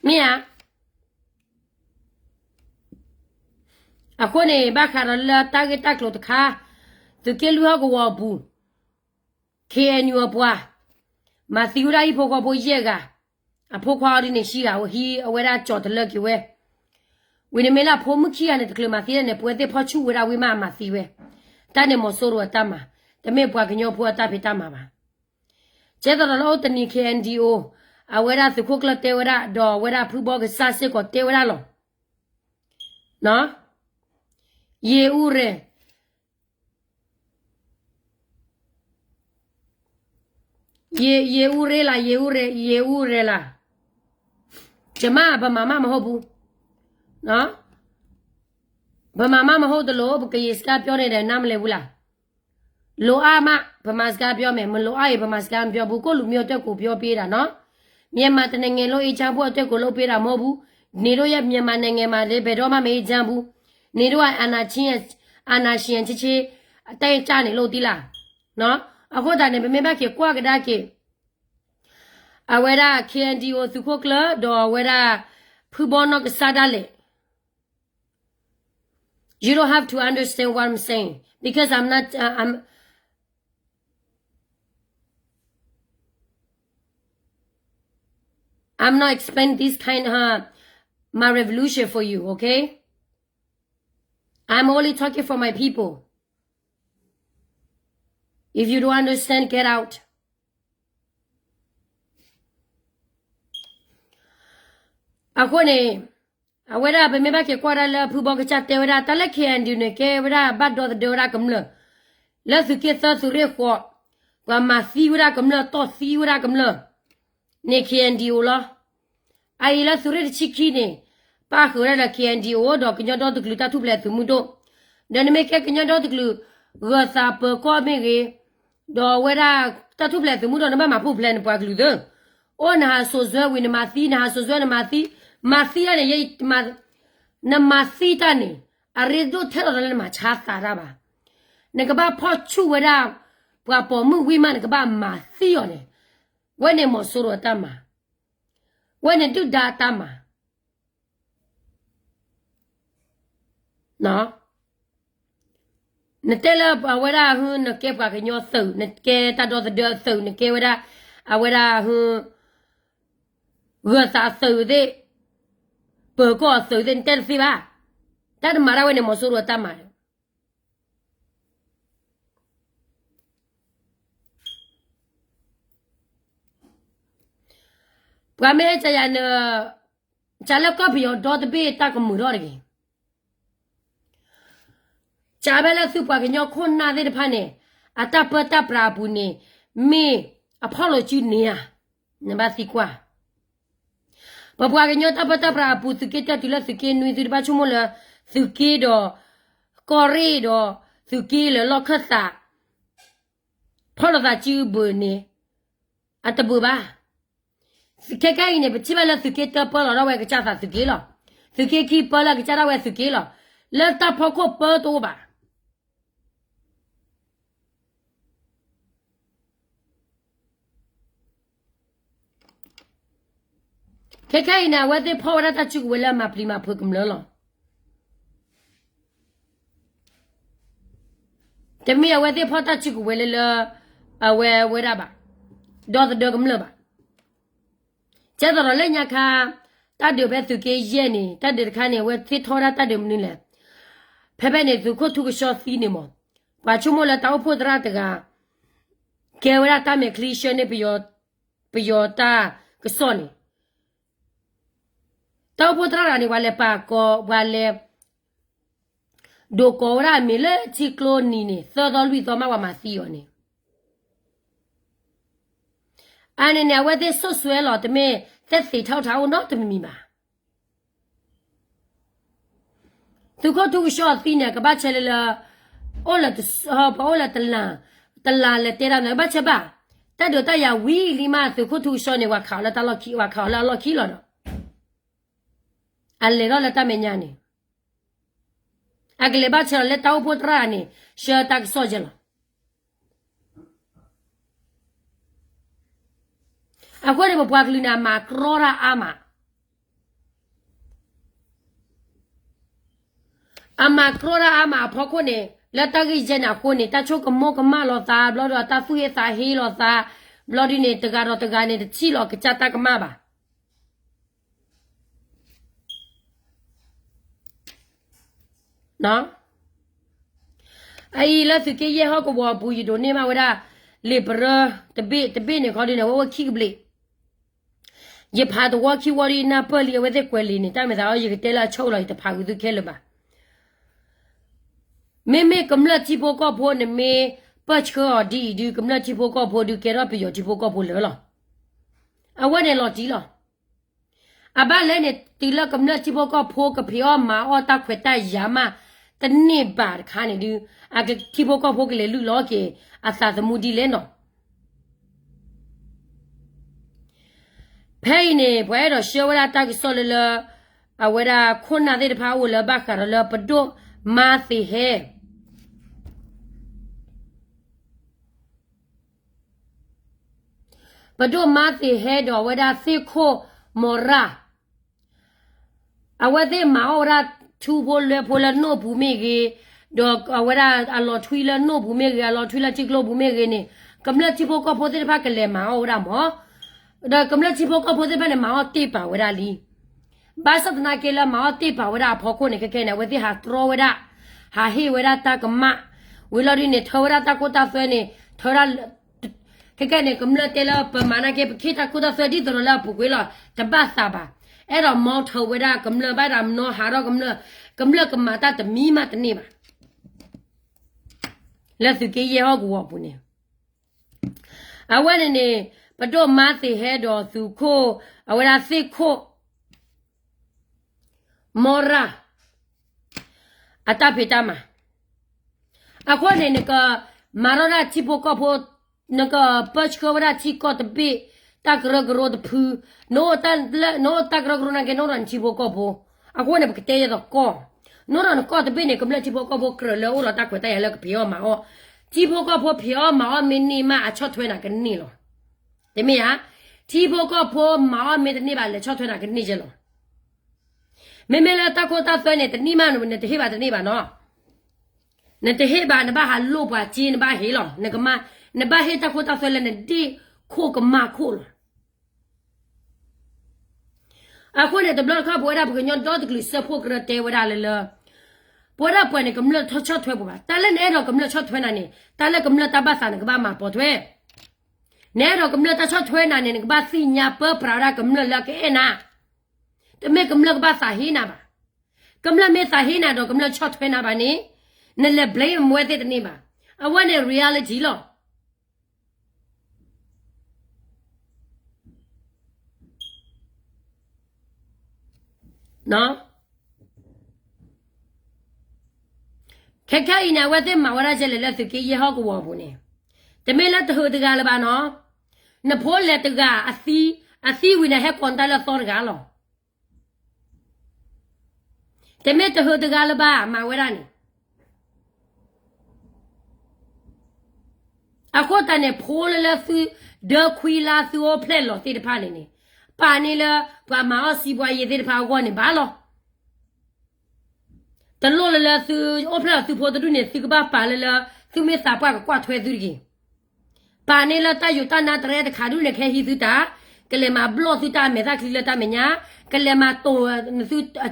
မ့ၢ်ဧါ. အဃိန့ၣ် ဘၣ်ဃးဒီးလၢတၢ်ဂ့ၢ်တၢ်ကျိၤတခါ သုးက့လွံၢ်ဟီၣ်ကဝီၤအပူၤ K N U အပှၤ ဘၣ် မၤသံဝဲဒၣ်ဟံၣ်ဖိဃီဖိယဲၢ်ဂၤ, အဖိခွါအီၤဒ်န့ၣ် ဟံးဂၤ, ဟံးအဝဲဒၣ်ကၠီၤတလၢက့ၤဝဲ. ဝံၤန့ၣ်မ့ၢ်လၢအဖိမုၣ်ခံဂၤန့ၣ် တချုးမၤသံဒၣ်န့ၣ် ပဝဲသ့ၣ်ဖီၣ်ဆူၣ်ဝဲဒၣ်ဝံၤမးအမၤသံဝဲ. တၢ်န့ၣ်မီၤစိရိၤအတၢ်မၤ, တမ့ၢ်ပှၤကညီဖိအတၢ်ဖံးတၢ်မၤဘၣ်. ကဲသိးဒီးလၢအိၣ်တနံၤ K N D O အဝဲဒၣ်သုးခိၣ်ကျၢၢ်တဲဝဲဒၣ် ဒီးအဝဲဒၣ်ဖုဘီကစၢ်စ့ၢ်ကီးတဲဝဲဒၣ်လီၤ. ရေဦးရဲ, ရေဦးရဲလား, ရေဦးရဲ, ရေဦးရဲလား. ကျွန်မ ဗမာမှမဟုတ်ဘူးနော်, ဗမာမှမဟုတ်သလို ပကရင်စကားပြောနေတယ် နားမလည်ဘူးလား. လိုအပ်မှ ဗမာစကားပြောမယ်, မလိုအပ်ရင် ဗမာစကားမပြောဘူး, ကိုယ့်လူမျိုးအတွက်ကိုပြောပေးတာနော်. မြန်မာတစ်နိုင်ငံလုံး အေးချမ်းဖို့အတွက်ကို လုပ်ပေးတာမဟုတ်ဘူး. နေတို့ရဲ့ မြန်မာနိုင်ငံမှာလည်း ဘယ်တော့မှ မအေးချမ်းဘူး. နေတို့က အာဏာရှင်, အာဏာရှင် ချစ်ချစ် အတိုက်ကြနေလို့ သိလားနော်. အဃိသတးန့ၣ် ပမ့ၢ်ဘၣ်က့ၤကွၢ်ကဒါက့ၤ အဝဲဒၣ် K N D O သုးခိၣ်ကျၢၢ် ဒီးအဝဲဒၣ် ဖုဘီနီၢ်ကစၢ်ဒၣ်လဲာ် You don't have to understand what I'm saying because I'm not, uh, I'm, I'm not explain this kind of my revolution for you, okay? I'm only talking for my people. If you don't understand, get out. အဃိန့ၣ် အဝဲဒၣ်ပမ့ၢ်ဘၣ်က့ၤကွၢ်ဒၣ်လၢဖုဘီကစၢ်တဲဝဲဒၣ် တၢ်လၢ K N D O န့ၣ် ကဲဝဲဒၣ်ဘၣ်ဒီသဒၢဝဲဒၣ်ကမျၢၢ် လၢသုးက့သၢသုးရ့ၣ်ဃိး ပှၤမၤသံဝဲဒၣ်ကမျၢၢ် တီၢ်သံဝဲဒၣ်ကမျၢၢ်န့ၣ် K N D O လီၤ. အအံၤလၢသုးရ့ၣ်တဆံခံန့ၣ် ပၣ်ဃုာ်ဝဲဒၣ်ဒီး K N D O ဒီးကညီဒီတကလုာ်တၢ်ထူၣ်ဖျဲးသုးမုၢ်ဒိၣ်, ဒီးနမ့ၢ်ကဲကညီဒီတကလုာ် ဂၢၤသးပၢၤကီၢ်မ့ၢ်ဂ့ၤ, ဒီးအဝဲဒၣ်တၢ်ထူၣ်ဖျဲးသုးမုၢ်ဒိၣ် နဘၣ်မၤပူၤဖျဲးနပှၤကလုာ်သ့, အိၣ်နဟးစိာ်စွဲဝံၤနမၤသံ နဟးစိာ်စွဲနမၤသံ, မၤသံတၢ်န့ၣ် နမၤသံတၢ်န့ၣ် အရ့ဒိၣ်ထဲလီၤလၢနမၤဆါသးတၢ်ဘၣ်. နကဘၣ်ဖီၣ်ဆူၣ်ဝဲဒၣ် ပှၤပိာ်မုၣ်ဝံၤမး နကဘၣ်မၤသံအီၤန့ၣ်, ဝဲန့ၣ်မီၤစိရိၤအတၢ်မၤ, ဝဲန့ၣ်ဒုၣ်ဒါအတၢ်မၤ နတဲလၢအဝဲဒၣ်ဟ, နကဲပှၤကညီသုး, နကဲတၢ်ဒီသဒၢအသုး, နကဲဝဲဒၣ် အဝဲဒၣ်ဟ, ဂၢၤသးအသုးသ့ၣ်, ပၢၤကီၢ်အသုးသ့ၣ် နတဲတသ့ဘၣ်. တၢ်တမၤဒၣ်ဝဲန့ၣ် မီၤစိရိၤအတၢ်မၤဒီး ပှၤမ့ၢ်အဲၣ်ကယၤန, ကလၢကီၢ်ပယီၤဒီတဘ့ၣ်တၢ်ကမုာ်ထီၣ်တဂ့ၤ. ကဖဲလၢသုပှၤကညီခိၣ်နၢ်သ့ၣ်တဖၣ်န့ၣ် အတၢ်ပၢတၢ်ပြးအပူၤန့ၣ် မ့ၢ်အဖီၣ်လိာ်စုန့ၣ်ဧါ. နဘၣ်သံကွၢ် ပပှၤကညီတၢ်ပၢတၢ်ပြးအပူၤ သုးက့တၢတုၤလၢသုးက့နွံ သုတဘၣ်ဆိကမိၣ်လၢ သုးက့ဒီး ကီၢ်ရ့ၣ်ဒီး သုးက့လၢလီၢ်ခၢၣ်သး ဖီၣ်လိာ်သးစုဘၢၣ်န့ၣ် အတဘၣ်ဘၣ်. ခဲခဲအံၤန့ၣ် ပထံၣ်ဘၣ်လၢသုးက့တၢပၢလီၤဒၣ်ဝဲ ကစၢ်သးသုးက့လီၤ. သုးက့ခံပၢလၢကစၢ်ဒၣ်ဝဲသုးက့လီၤ. လၢတၢ်ဖီခိၣ်ပၢတအိၣ်ဘၣ်. ခဲခဲအံၤန့ၣ် အဝဲသ့ၣ်ဖီၣ်ဝဲဒၣ်တၢ်စုကဝဲၤလၢအမၤပျံၤမၤဖုးကမျၢၢ်လီၤ. တမ့ၢ်အဝဲသ့ၣ်ဖီၣ်တၢ်စုကဝဲၤလၢလၢ အဝဲဝဲဒၣ်ဘၣ်, ဒီသဒၢကမျၢၢ်ဘၣ်. ကဲသိးဒီးလၢညါခါ တၢ်ဒုးဖဲသုးက့ယဲၢ်န့ၣ် တၢ်ဒုးတခါန့ၣ် အဝဲသ့ၣ်ထီၣ်ဝဲဒၣ်တၢ်ဒုးမနုၤလဲၣ်. ဖဲဖဲန့ၣ် သုးခိၣ်ထူကဆှီသံန့ၣ်မး, ပှၤဆိကမိၣ်လၢတၢ်အိၣ်ဖှိၣ်သရၣ်တဂၤ ကဲဝဲဒၣ်တၢ်မဲာ်ချံဆှၢန့ၢ် ပယီၤတၢ်ကစီၣ်န့ၣ်, တၢ်အိၣ်ဖှိၣ်သရၣ်တဂၤန့ၣ် ပှၤလဲၤပာ်ကီၤ ပှၤလဲၤ ဒိးကိးဝဲဒၣ်အမံၤလၢထံကျိနံၤန့ၣ် သၢသီလွံၢ်သီမး ပှၤမၤသံအီၤန့ၣ်. အန့ၣ်န့ၣ် အဝဲသ့ၣ်စိတ်ဆွဲလီၤ, တမ့ၢ်သက်သေထီၣ်ထီအိၣ်နီတမံၤမံၤဘၣ်. သုးခိၣ်ထူကဆှီအသံန့ၣ် ကဘၣ်ဆၢလၢလၢ အိၣ်လၢတ, ပှၤအိၣ်လၢတလး, တလးလဲၤတဲတၢ်န့ၣ် ကဘၣ်ဆၢဘၣ်. တၢ်ဒုးတၢ်ယၤဝံၤလံမး သုးခိၣ်ထူကဆှီန့ၣ် ပှၤခးအီၤလၢတၢ်လီၢ်ခံ, ပှၤခးအီၤလၢအလီၢ်ခံလီၤဒီး အလဲၤထီၣ်လၢတၢ်မဲာ်ညါန့ၣ် အကလဲၤဘၣ်ဆၢလီၤလၢတၢ်အိၣ်ဖှိၣ်သရၣ်န့ၣ် ဆှၢတၢ်ကစီၣ်ယဲလီၤ. အဃိန့ၣ် ပပှၤကလုာ်န့ၣ် အမၤကြီတၢ်အါမး, အမၤကြီတၢ်အါမးအဖီခိၣ်န့ၣ် လၢတၢ်ဂ့ၢ်ယဲန့ၣ်အဃိန့ၣ် တၢ်ဆိကမိၣ်ကမၣ်လိာ်သး ဘျီဒီးတၢ်သူၣ်ဟ့သးဟ့လိာ်သး, ဘျီဒုန့ၣ် တဂၤဒီးတဂၤန့ၣ် တထံၣ်လီၤကစၢ်တၢ်ကမၣ်ဘၣ်. အအံၤလၢသုးက့ယဲၢ်ဟီၣ်ကဝီၤအပူၤ ယဒိးန့ၢ်မးဝဲဒၣ် လံာ်ပရၢတဘ့ၣ်, တဘ့ၣ်န့ၣ်ခီဒုန့ၣ် အဝဲအိၣ်ခံကဘျံး. ယဖးသဝီခံဝီဒ်နၢ်ပၢၢ်လံ အဝဲသ့ၣ်ကွဲးလံာ်န့ၣ် တၢ်မဲာ်သးအီၤ ယကတဲလၢအဆိၣ်လီၤ ယတဖးဃုာ်သုခဲလၢာ်ဘၣ်. မ့မ့ၢ်ကမျၢၢ်ထံဖိကီၢ်ဖိန့ၣ် မ့ၢ်ပၢၢ်ဆှၢအီၤဒ်အံၤဒုး ကမျၢၢ်ထံဖိကီၢ်ဖိဒုး ကဲထီၣ်ပယီၤထံဖိကီၢ်ဖိလၢာ်လီၤ. အဝဲန့ၣ်လီၤတံၢ်လီၤ. အဘၣ်လဲၣ်န့ၣ် တုၤလၢကမျၢၢ်ထံဖိကီၢ်ဖိကဖံးအီၣ်မၤအီၣ်တၢ်ခွဲးတၢ်ယာ်မး တန့ၢ်ဘၣ်တခါန့ၣ်ဒုး အကထံဖိကီၢ်ဖိကလဲၤလုၢ်လီၤက့ၤ အသးသမူဒ်လဲၣ်နီၤ. ဖဲအံၤန့ၣ် ပှၤအဲၣ်ဒိးဆှၢဝဲဒၣ်တၢ်ကစီၣ်လၢလၢ အဝဲဒၣ်ခိၣ်နၢ်သ့ၣ်တဖၣ်အိၣ်လၢဘၣ်ဃးဒီးလၢပဒိၣ်မါသ့ၣ်ဟဲ ပဒိၣ်မါသ့ၣ်ဟဲဒီးအဝဲဒၣ်သ့ၣ်ခိၣ်မီၤရၣ် အဝဲသ့ၣ်မၤအီၣ်ဝဲဒၣ်ထူဖိလွဲဖိလၢနိၣ်ပူၤမ့ၢ်ဂ့ၤ, ဒီးအဝဲဒၣ်အလီၤထွံလၢနိၣ်ပူၤမ့ၢ်ဂ့ၤ, အလီၤထွံလၢထံကျိပူၤမ့ၢ်ဂ့ၤန့ၣ်, ကမျၢၢ်ထံဖိကီၢ်ဖိသ့ၣ်တဖၣ်ကလဲၤမၤအီၣ်ဝဲဒၣ်မး, ဒီးကမျၢၢ်ထံဖိကီၢ်ဖိသ့ၣ်တဖၣ်န့ၣ် မၤအီၣ်တ့ၢ်ပာ်ဝဲဒၣ်လံ. ဘၣ်ဆၣ်သနာ်က့လၢမၤအီၣ်တ့ၢ်ပာ်ဝဲဒၣ်အဖီခိၣ်န့ၣ် ခဲခဲန့ၣ် အဝဲသ့ၣ်ဟးတြီဝဲဒၣ်, ဟးဟ့ၣ်ဝဲဒၣ်တၢ်ကမၣ်, ဝံၤလီၤဒုန့ၣ် ထၢဝဲဒၣ်တၢ်ခိတၢ်သွဲန့ၣ်, ထၢဝဲဒၣ် ခဲခဲန့ၣ် ကမျၢၢ်တဲလၢပမၤနာ်က့ ပခ့ၣ်တၢ်ခိတၢ်သွဲဒ်သိးဒီးလၢအပူၤကွံာ်လီၤ, တဘၣ်သးဘၣ်. အဲၣ်ဒိးမီထၢဝဲဒၣ်ကမျၢၢ် ဘၣ်ဒၣ်မနီဟးထီၣ်ကမျၢၢ်, ကမျၢၢ်ကမၤတၢ်တမံၤမးတန့ၢ်ဘၣ်. လၢသုးက့ယဲၢ်ဟီၣ်ကဝီၤအပူၤန့ၣ် အဝဲန့ၣ်န့ၣ် ပဒိၣ်မါသ့ၣ်ဟဲဒီးသုးခိၣ်, အဝဲဒၣ်သ့ၣ်ခိၣ် မီရၤ အတၢ်ဖံးတၢ်မၤ, အဃိန့ၣ် နကမၤထီၣ်ဒၣ်ထံဖိကီၢ်ဖိ, နကပၢဆှၢဝဲဒၣ်ထံကီၢ်တဘ့ၣ်, တၢ်ကရၢကရိတဖု, နအိၣ်တၢ်ကရၢကရိနာ်က့ နအိၣ်ဒီးနထံဖိကီၢ်ဖိ, အဃိန့ၣ် ပကတဲယဲသိးကီၢ်, နအိၣ်ဒီးနကီၢ်တဘ့ၣ်န့ၣ် ကမျၢၢ်ထံဖိကီၢ်ဖိကြၢးလၢအိၣ်ဒီးတၢ်ခွဲးတၢ်ယာ်လၢကဖံးအီၣ်မၤအီၣ်, ထံဖိကီၢ်ဖိဖံးအီၣ်မၤအီၣ်မ့ၢ်န့ၢ်မး အဆီၣ်ထွဲနၤကန့ၢ်လီၤ. တမ့ၢ်ဧါ, ထံဖိကီၢ်ဖိမၤအီၣ်မ့ၢ်တန့ၢ်ဘၣ် လဲၤဆီၣ်ထွဲနၤကန့ၢ်ကဲလီၤ. မ့မ့ၢ်လၢတၢ်ခိတၢ်သွဲန့ၣ် တန့ၢ်မး နတဟ့ၣ်ဘၣ်တန့ၢ်ဘၣ်နီၤ. နတဟ့ၣ်ဘၣ် နဘၣ်ဟးလိၣ်ပှၤစ့ နဘၣ်ဟ့ၣ်လီၤ, နကမၤ, နဘၣ်ဟ့ၣ်တၢ်ခိတၢ်သွဲလၢနဒ့ၣ်ခိၣ်ကမၣ်ခိၣ်လီၤ. အဃိန့ၣ် တဘျီတခီၣ် ပဝဲဒၣ်ပှၤကညီဒီတကလုာ်စၢဖှိၣ်ကရၢတဲဝဲဒၣ်လၢလၢ, ပဝဲဒၣ်ပှၤန့ၣ် ကမျၢၢ်တဆီၣ်ထွဲပှၤဘၣ်. တၢ်လၢနအဲၣ်ဒိးကမျၢၢ်ဆီၣ်ထွဲနၤန့ၣ် တၢ်လၢကမျၢၢ်တၢ်ဘၣ်သး နကဘၣ်မၤပိာ်ထွဲ နအဲၣ်ဒိးကမျၢၢ်တၢ်ဆီၣ်ထွဲနၤန့ၣ် နကဘၣ်သ့ၣ်ညါပၢပြးဝဲဒၣ်ကမျၢၢ်လၢအကအဲၣ်နၤ, တမ့ၢ်ကမျၢၢ်ကဘၣ်သးဟ့နၤဘၣ်. ကမျၢၢ်မ့ၢ်သးဟ့နၤဒီး ကမျၢၢ်ဆီၣ်ထွဲနၤဘၣ်န့ၣ်, နလဲၤ blame အဝဲသ့ၣ်တန့ၢ်ဘၣ်. အဝဲန့ၣ် reality လီၤ. ခဲခဲအံၤန့ၣ် အဝဲသ့ၣ်မၤဝဲဒၣ်ကဲလဲၣ်လၢသုးက့ယဲၢ်ဟီၣ်ကဝီၤအပူၤန့ၣ်, တမ့ၢ်လၢတဟၢတဂၤလၢၤဘၣ်နီၤ. နဖိလဲၤတဂၤအသံ, အသံဝံၤန့ၣ် ဟဲကိးနတၢ်လၢအသီတဂၤလီၤ. တမ့ၢ်တဟၢတဂၤလၢၤဘၣ် မၤဝဲဒၣ်န့ၣ်. အဃိသတးန့ၣ် ဖိလၢလၢသုဒၢခွံလါသုအိၣ်ဖျဲၣ်လီၤသ့ၣ်တဖၣ်န့ၣ်န့ၣ်, ပာ်န့ၢ်လၢပှၤမၤအီၣ်စံးဘှါယ့သ့ၣ်တဖၣ်အဂီၢ်န့ၣ်ဘၣ်လီၤ. တလိၣ်လၢလၢသုအိၣ်ဖျဲၣ်လီၤသုဖိတဒူၣ်န့ၣ် သုကဘၣ်ပာ်လၢလၢ သုမ့ၢ်သးပှၢ်ကကွၢ်ထွဲသုတဂ့ၤ. ပာ်န့ၢ်လၢတၢ်ယိးတၢ်နါတရဲတခါဒူၣ်န့ၣ် ကဟဲဟံးသုတၢ်, ကလဲၤမၤဘျီၣ်သုတၢ်အမဲာ်သၣ်ချံလၢတၢ်မဲာ်ညါ, ကလဲၤမၤတိာ်သုတၢ်အ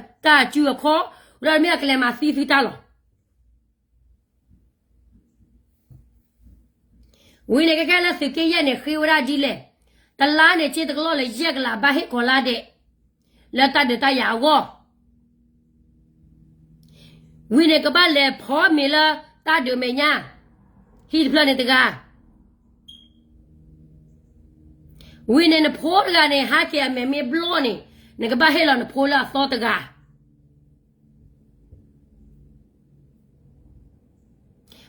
စုအခီၣ်, ဒီးမ့ၢ်ကလဲၤမၤသံသုတၢ်လီၤ. ဝံၤန့ၣ် ကဲခဲလၢသုးက့ယဲၢ်န့ၣ် ဃ့ဝဲဒၣ်ဒ်လဲၣ်, တလါန့ၣ် စ့တကလီၢ်လၢယဲၢ်ကလး ဘၣ်ဟ့ၣ်ကီးလါဒဲး လၢတၢ်ဒုးတၢ်ယၤအဂီၢ်. ဝံၤန့ၣ် ကဘၣ်လဲၤဖီမ့ၤလၢတၢ်ဒုးမဲာ်ညါ, ဟံၣ်တဖျၢၣ်န့ၣ်တဂၤ. ဝံၤန့ၣ် နဖိတဂၤန့ၣ် ဟးက့ၤအမဲာ်မ့ၢ်ဘျီၣ်န့ၣ်, နကဘၣ်ဟ့ၣ်လီၤနဖိလၢအသီတဂၤ.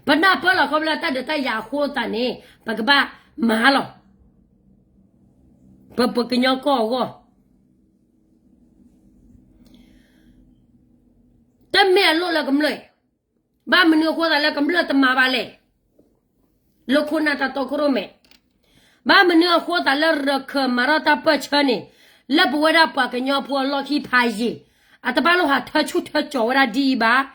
ပနၢ်ပၢၢ်လီၤခီဖျိလၢတၢ်ဒုးတၢ်ယၤအဃိသတးန့ၣ် ပကဘၣ်မၤလီၤ. ပပကညီကီၢ်အဂီၢ် တမ့ၢ်အလိၣ်လၢကမျၢၢ်, ဘၣ်မနုၤအဃိသတးလၢကမျၢၢ်တမၤဘၣ်လဲၣ်. လၢခိၣ်နၢ်တၢ်တီခိၣ်ရိၣ်မဲာ်, ဘၣ်မနုၤအဃိသတးလၢရခၢၣ်မၤထီၣ်တၢ်ပၢၢ်ဆၢန့ၣ်, လၢပဝဲဒၣ်ပှၤကညီဖိအလီၢ်ခံဖးယံၤ, အတဘၣ်လိၣ်ဟးထၢဆူၣ်ထၢကၠီၤဝဲဒၣ်ဒ်အံၤဘၣ်.